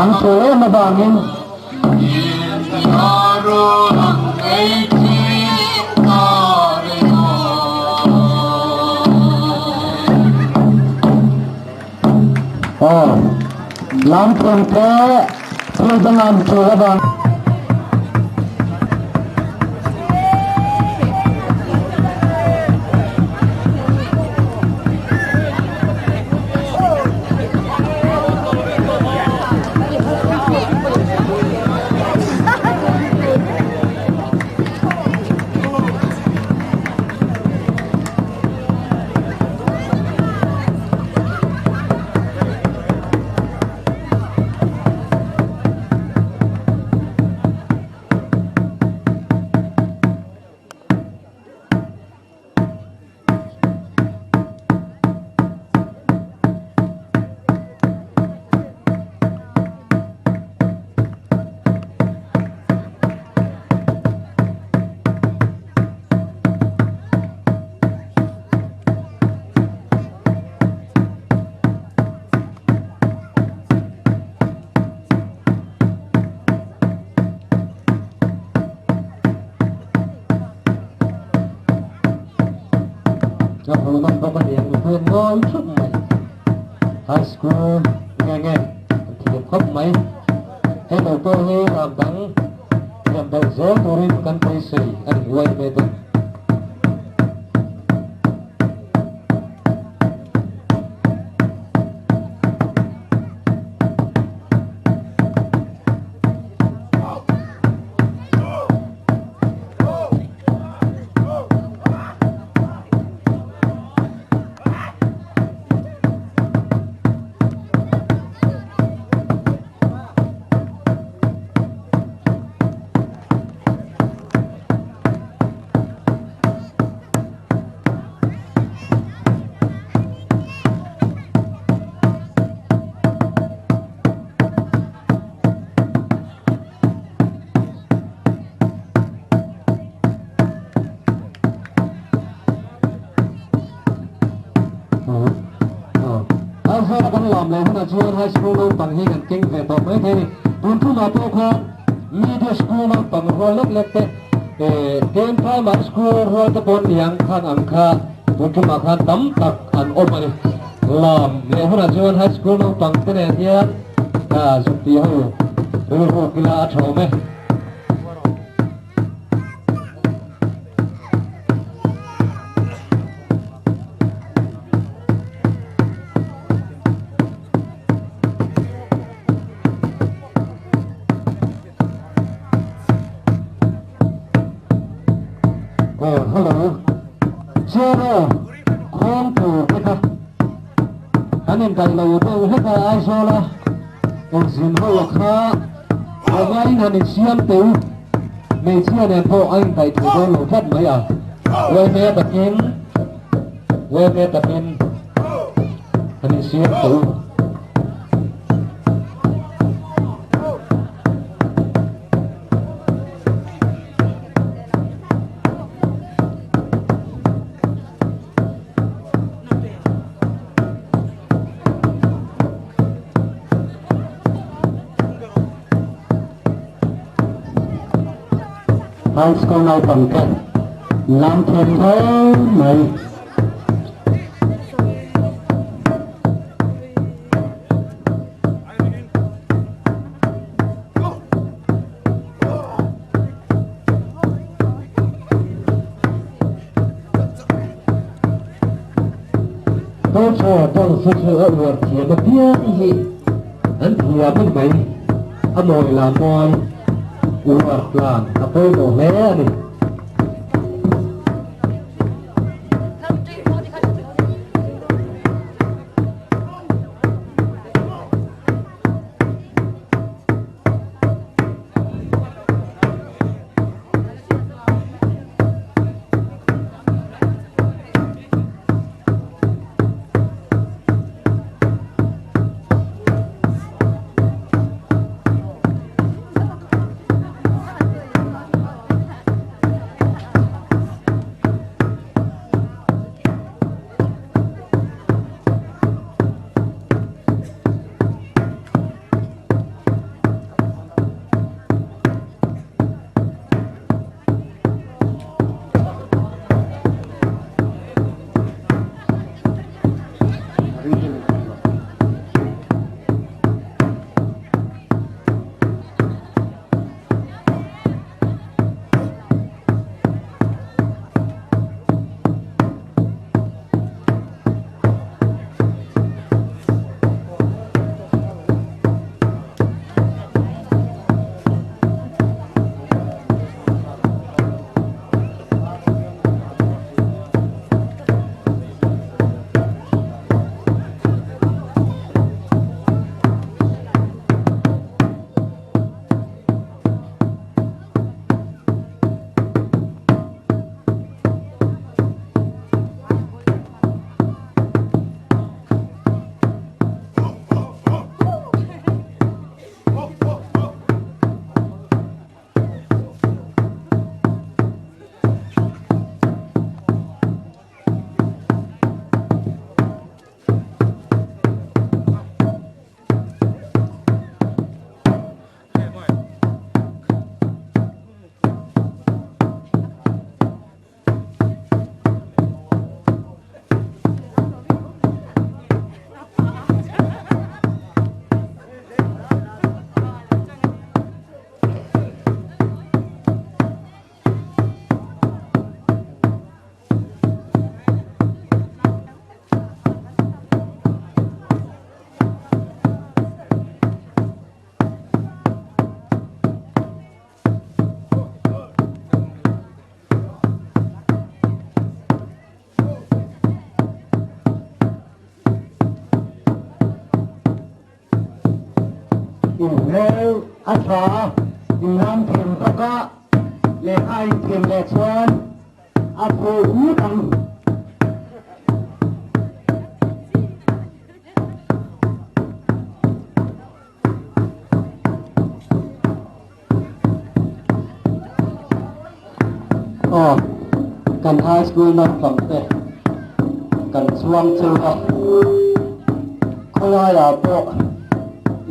An tul em avangin aw lamtluang te thil danga an tul avang A hmuhnawm bawk a ni ang mipui an ngawi thup mai. High school nge nge an thiam khawp mai. Hei lo pawh hi ram dang thiam belh zel turin kan beisei a ni yma te. Aizawl a kan lam leh hunah chuan high school naupang hi kan keng ve tawh mai thei a ni. Tun thumah pawh khan media school naupang rual lek lek te eh primary school rual te pawh niang khan ang kha tun thumah khan tam tak an awm a ni. Lam leh hunah chuan high school naupang te nen hian zuk tih ho rilru kila a tha awm e. Aw hello Chero khawng tur te kha kan indaih lo deuh hlek a Aizawl a engzin ho a kha awmaiin han insiam teu hmeichhia nen pawh a indaih thei dawn lo tlat mai a uaime takin uaime takin han insiam teu. High School naupang te lam thiam hle mai. Culture dance hi chu a uar thiam apiang hi an thiam a ni mai. A mawi la mawi uar tlan a pawimawh hle a ni. A tha in lam thiam bawk a, lehkha in thiam leh chuan a phu hut ang. Aw, kan high school naupang te kan chuang cheu a, khawlaiah pawh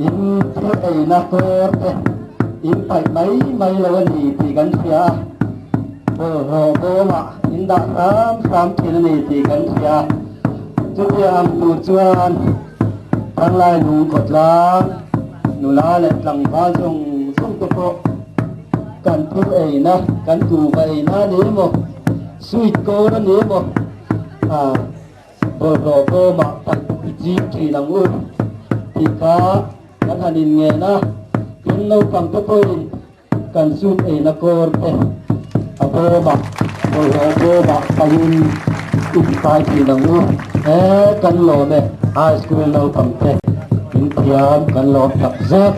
in thil eina kawr te in paih mai mai lo a ni tih kan hria a, bawlhhlawh bawmah in dah hram hram thin a ni tih kan hria a, chutiang ang tur chuan Thanglai lung khawtlang nula leh tlangval zawng zawng te pawh kan thil eina, kan kuhva eina a ni emaw, sweet corn a ni emaw, ah bawlhhlawh bawmah paih i ching thin ang u tih kha kan han inngen a, tin naupang te pawhin Kan sut eina kawr te a bawmah bawlhhlawh bawmah paihin i tifai thin ang u. He kan lawm e, high school naupang te in thiam kan lawm tak zet.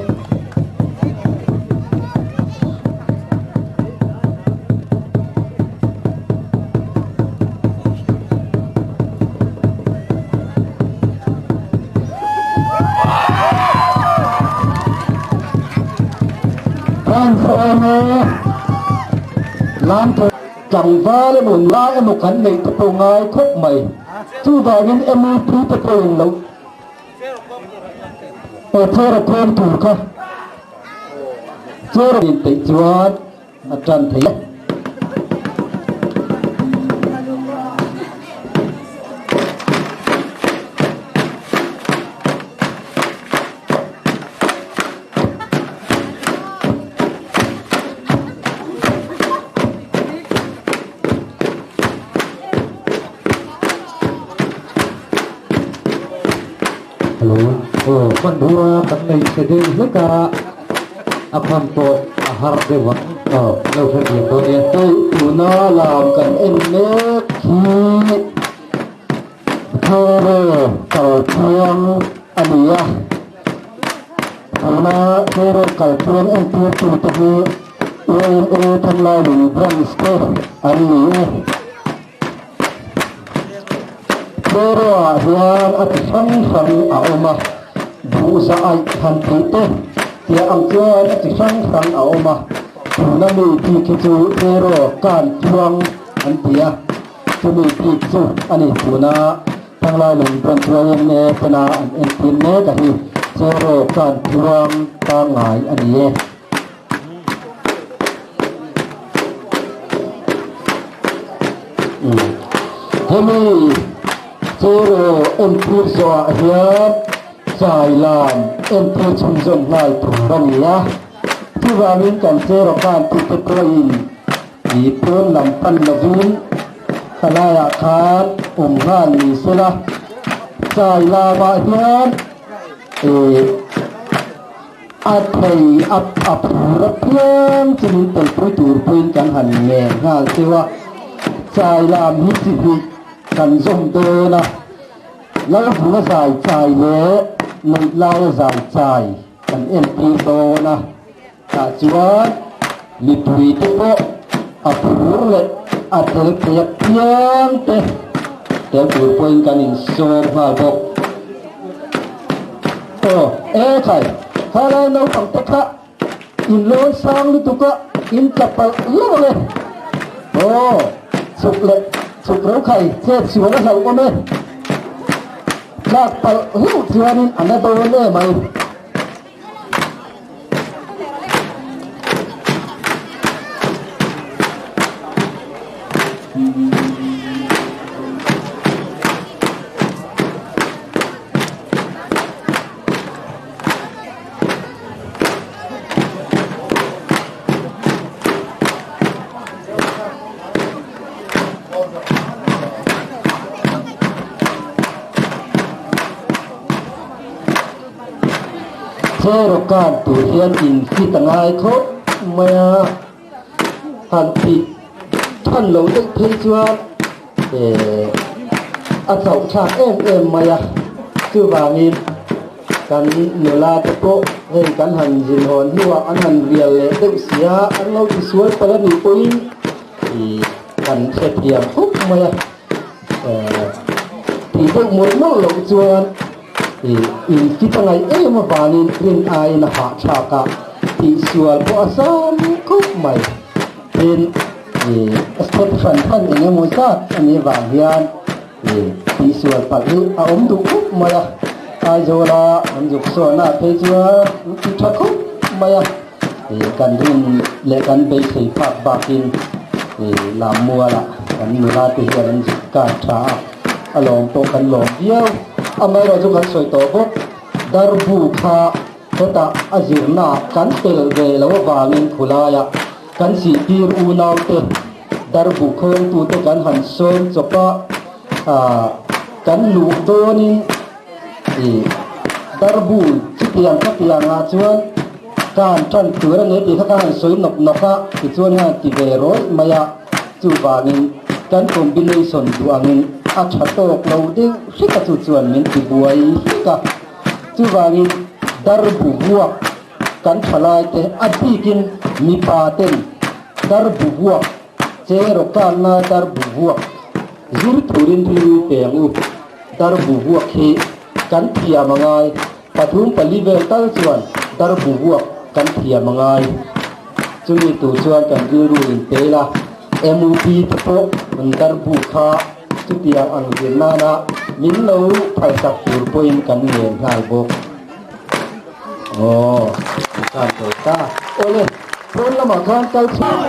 Tlangval emaw nula emaw kan neih te pawh ngai khawp mai. Chuvangin MUP te pawhin lo chair a khawm tur kha chair in peih chuan a tan thei e. Hello, aw hmanrua kan nei chhe deuh hlek a, a khan pawh a har deuh ang, aw lo hre thiam dawn nia. Hei tuna lam kan en mek hi Thore kalthuang a ni a, tuna Thore kalthuang entirtute hi YMA Thanlailung Branch te an ni e. Thore-ah hian a ti hrang hrang a awm a, duhza aih han tih te tia ang chuan a ti hrang hrang a awm a, tuna mi bik hi chu Thore kan tluang an ti a. Chumi bik chu a ni tuna Thanglai lung branch YMA tena an entir mek a hi Chero kan tluang pangngai a ni e. Hemi Chero entir zawhah hian chai lam entir chhunzawm nghal tur a ni a, chuvangin kan Chero kan tute pawhin I pawn lam pan lovin khalaiah khan awm nghal ni sela, chai lamah hian ih a thei a a phur apiang chu min telpui tur pawhin kan han ngen nghal cheu a, chai lam hi chi hnih kan zawm dawn a, Lalvunga zai chai leh Neihlaia zai chai kan entir dawn a. Tah chuan mipuite pawh a phur leh a tel thei apiang te tel tur pawhin kan insawm nghal bawk. Aw, e khai, khalai naupang te kha in lawn sang lutuk a, in tla palh hlauh ang e. Aw, chhuk leh chhuk ro khai chet sual a hlauh awm e. Tlak palh hlauh chuanin a na dawn emai. Chero kan tur hian in fit a ngai khawp mai a, han tih than lo deuh phei chuan eh a chauh thlak em em mai a, chuvangin kan nula te pawh Hei kan han zin hawn hnuah an han rial leh deuh sia, an lo tisual palh a nih pawhin ih kan hrethiam khawp mai a. Tih deuh mawlh mawlh loh chuan ih infit a ngaih em avangin rin aiin a hahthlak a, tihsual pawh a zam khawp mai. Tin, ih a step hran hran eng emaw zat a nih avang hian ih tihsual palh hi a awm duh khawp mai a. Aizawla an zuk sawn ah phei chuan an ti tha khawp mai a, ih kan rin leh kan beisei phak bakin ih Lammualah kan nula te hian an zuk kar tha a, a lawm pawh kan lawm viau. Amaherawhchu kan sawi tawh bawk, darbu kha hetah a zirnaah kan tel ve lo avangin khulaiah kan sihtir unaute darbu khawngtute kan han sawm chawp a, ah kan luh dawnin Ih, darbu chutiang khatiangah chuan ka han tan tur a ni tih kha ka han sawi nawk nawk a, tichuan ka han ti ve rawih mai a, chuvangin kan combination duh angin a tha tawk lo deuh hlek a chu chuan min ti buai hlek a, chuvangin darbu vuak kan thalai te a bikin mipa ten darbu vuak che erawh kanna darbu vuak zir turin rilru pe ang u. Darbu vuak hi kan thiam a ngai, pathum pali vel tal chuan darbu vuak kan thiam a ngai. Chumi tur chuan kan rilru in pel a, MUP te pawh an darbu kha chutiang ang zir nana min lo phalsak tur pawhin kan ngen nghal bawk. Aw, an khan zo ta. Awle, pawn lamah khan kal chhuak.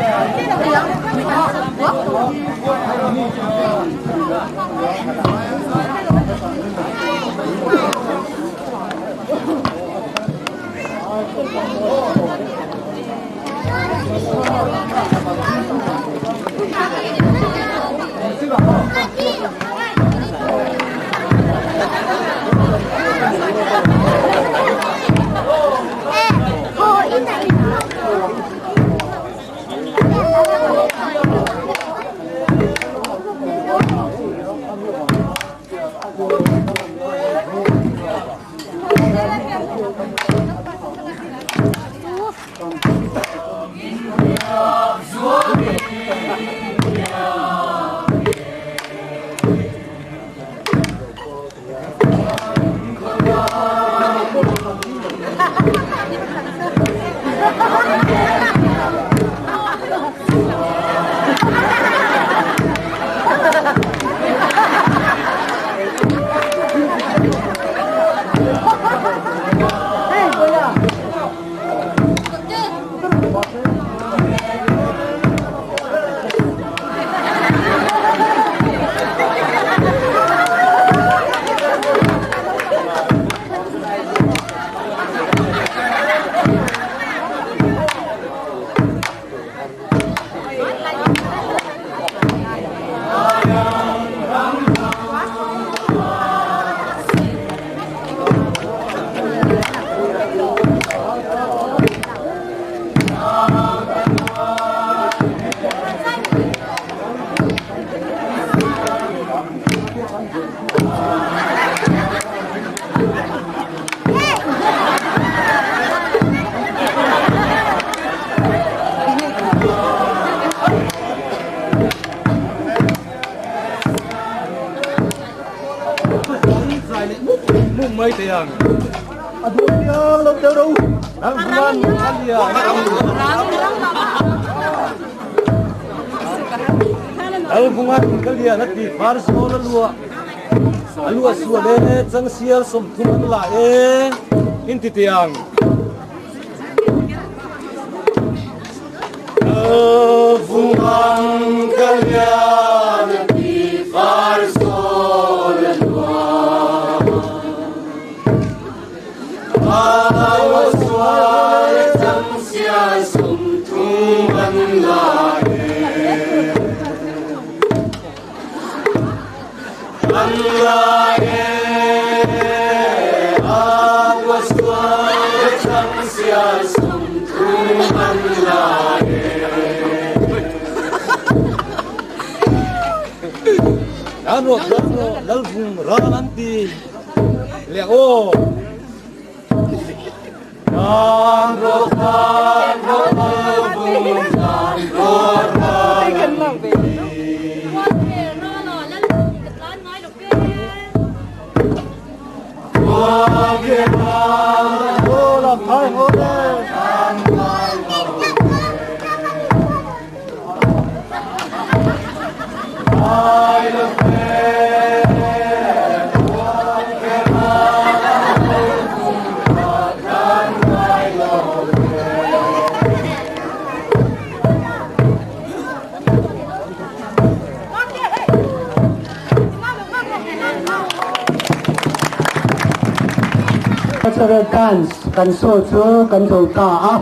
Cultural dance kan show chu kan zo ta a,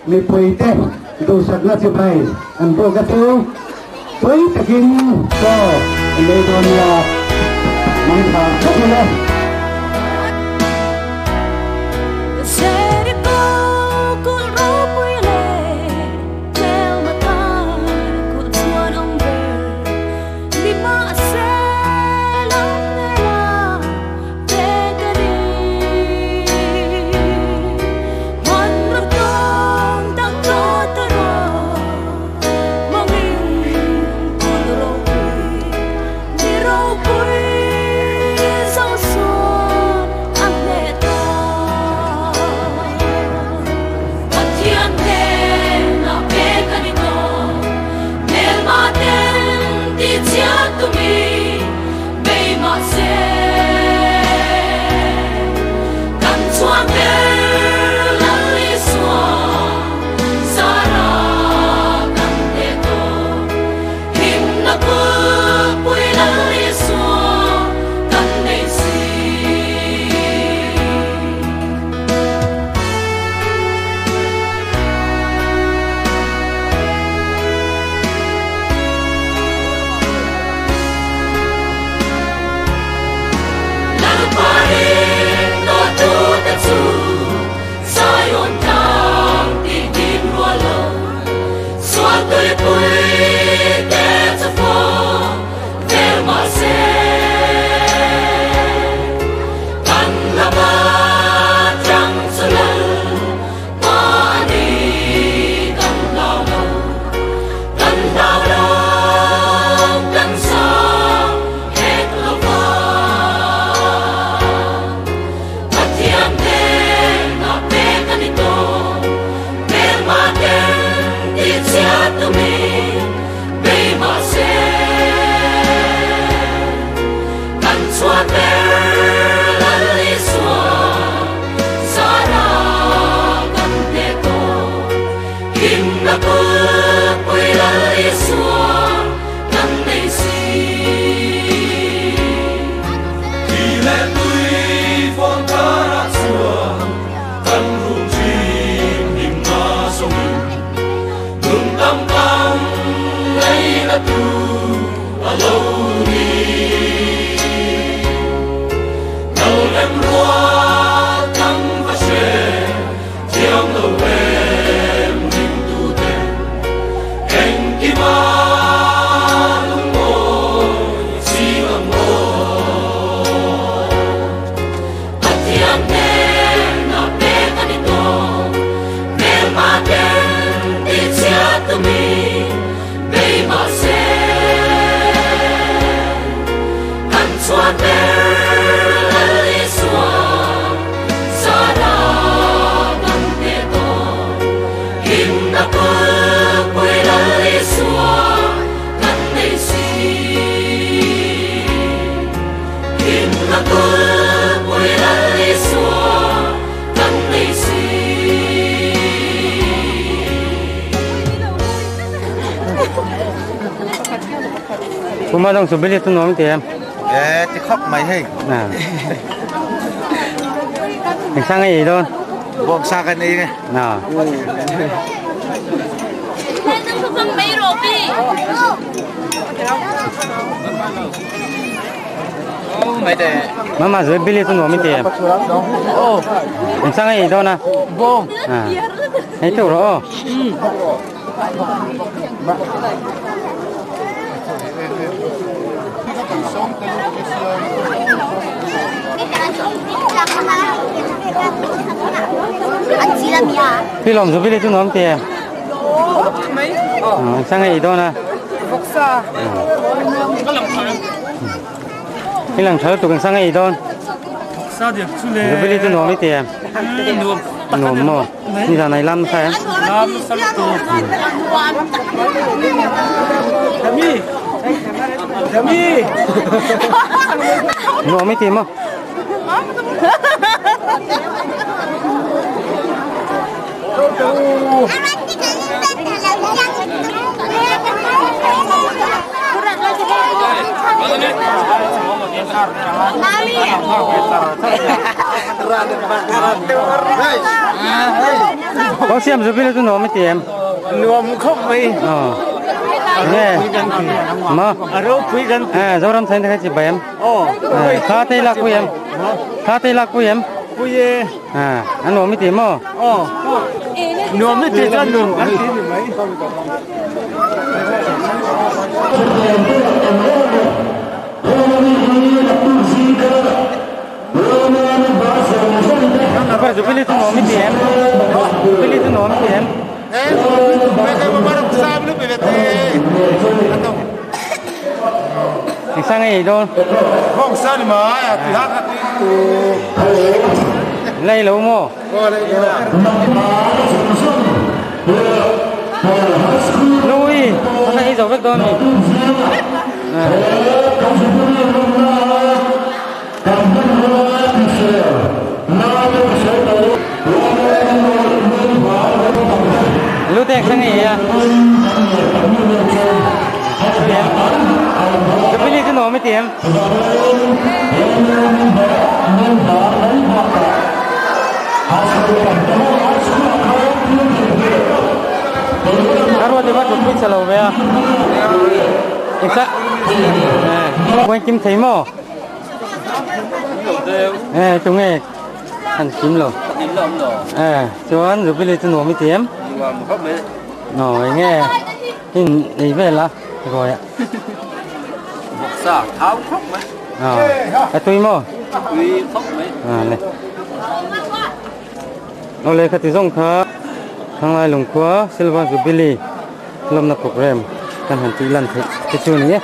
mipuite duhsakna chibai an buk a chu tui takin chaw an ei dawn nia, mangtha theuh ila. Kuma dong subili tu nom ti em. Eh, ti khóc mày hei. À. Sang cái gì luôn? Buông sang cái này. À. Mama rồi bili tu nom ti em. Sang cái gì đâu nè? Buông. À. Thấy chỗ rồi. Pi lawm zu bili chu nuam ti em? Sang ei dawn a. I lang tha lutuk sang ei dawn. Zu bili chu nuam i ti em? Nuam maw? Ni zan ai lam nasa em? Nuam i ti maw? Có xem rồi bây giờ nó mới tìm. Nuam khop mai. Ờ. Nghe. Mà. À, Zoram thấy cái gì bém. Kha te lak pui em. Kha te lak pui em. Pui e. À, an nuam i ti maw? Aw. Nuam i ti chuan nuam kan ti ni mai. Apa Jubilee chu nuam i ti em? Jubilee chu nuam i ti em? Sang ei dawn. Lei lo maw? Nui, a ei zo vek dawn mi. Lu tek sang ei a. Jubilee chu nuam i ti em? A ruat hi va thut pui chhe lo ve a. Engsa eh kim thei maw? Eh tunge han kim lo. Eh chuan Jubilee chu nuam i ti em? Aw enge in ei vel a ruai ah. Vawksa thau khawp mai. A tui maw? Tui khawp mai. A le. Aw le khati zawng kha Thanglai Lungkhua Silver Jubilee lawmna program kan han tih lan theih te chu ni e.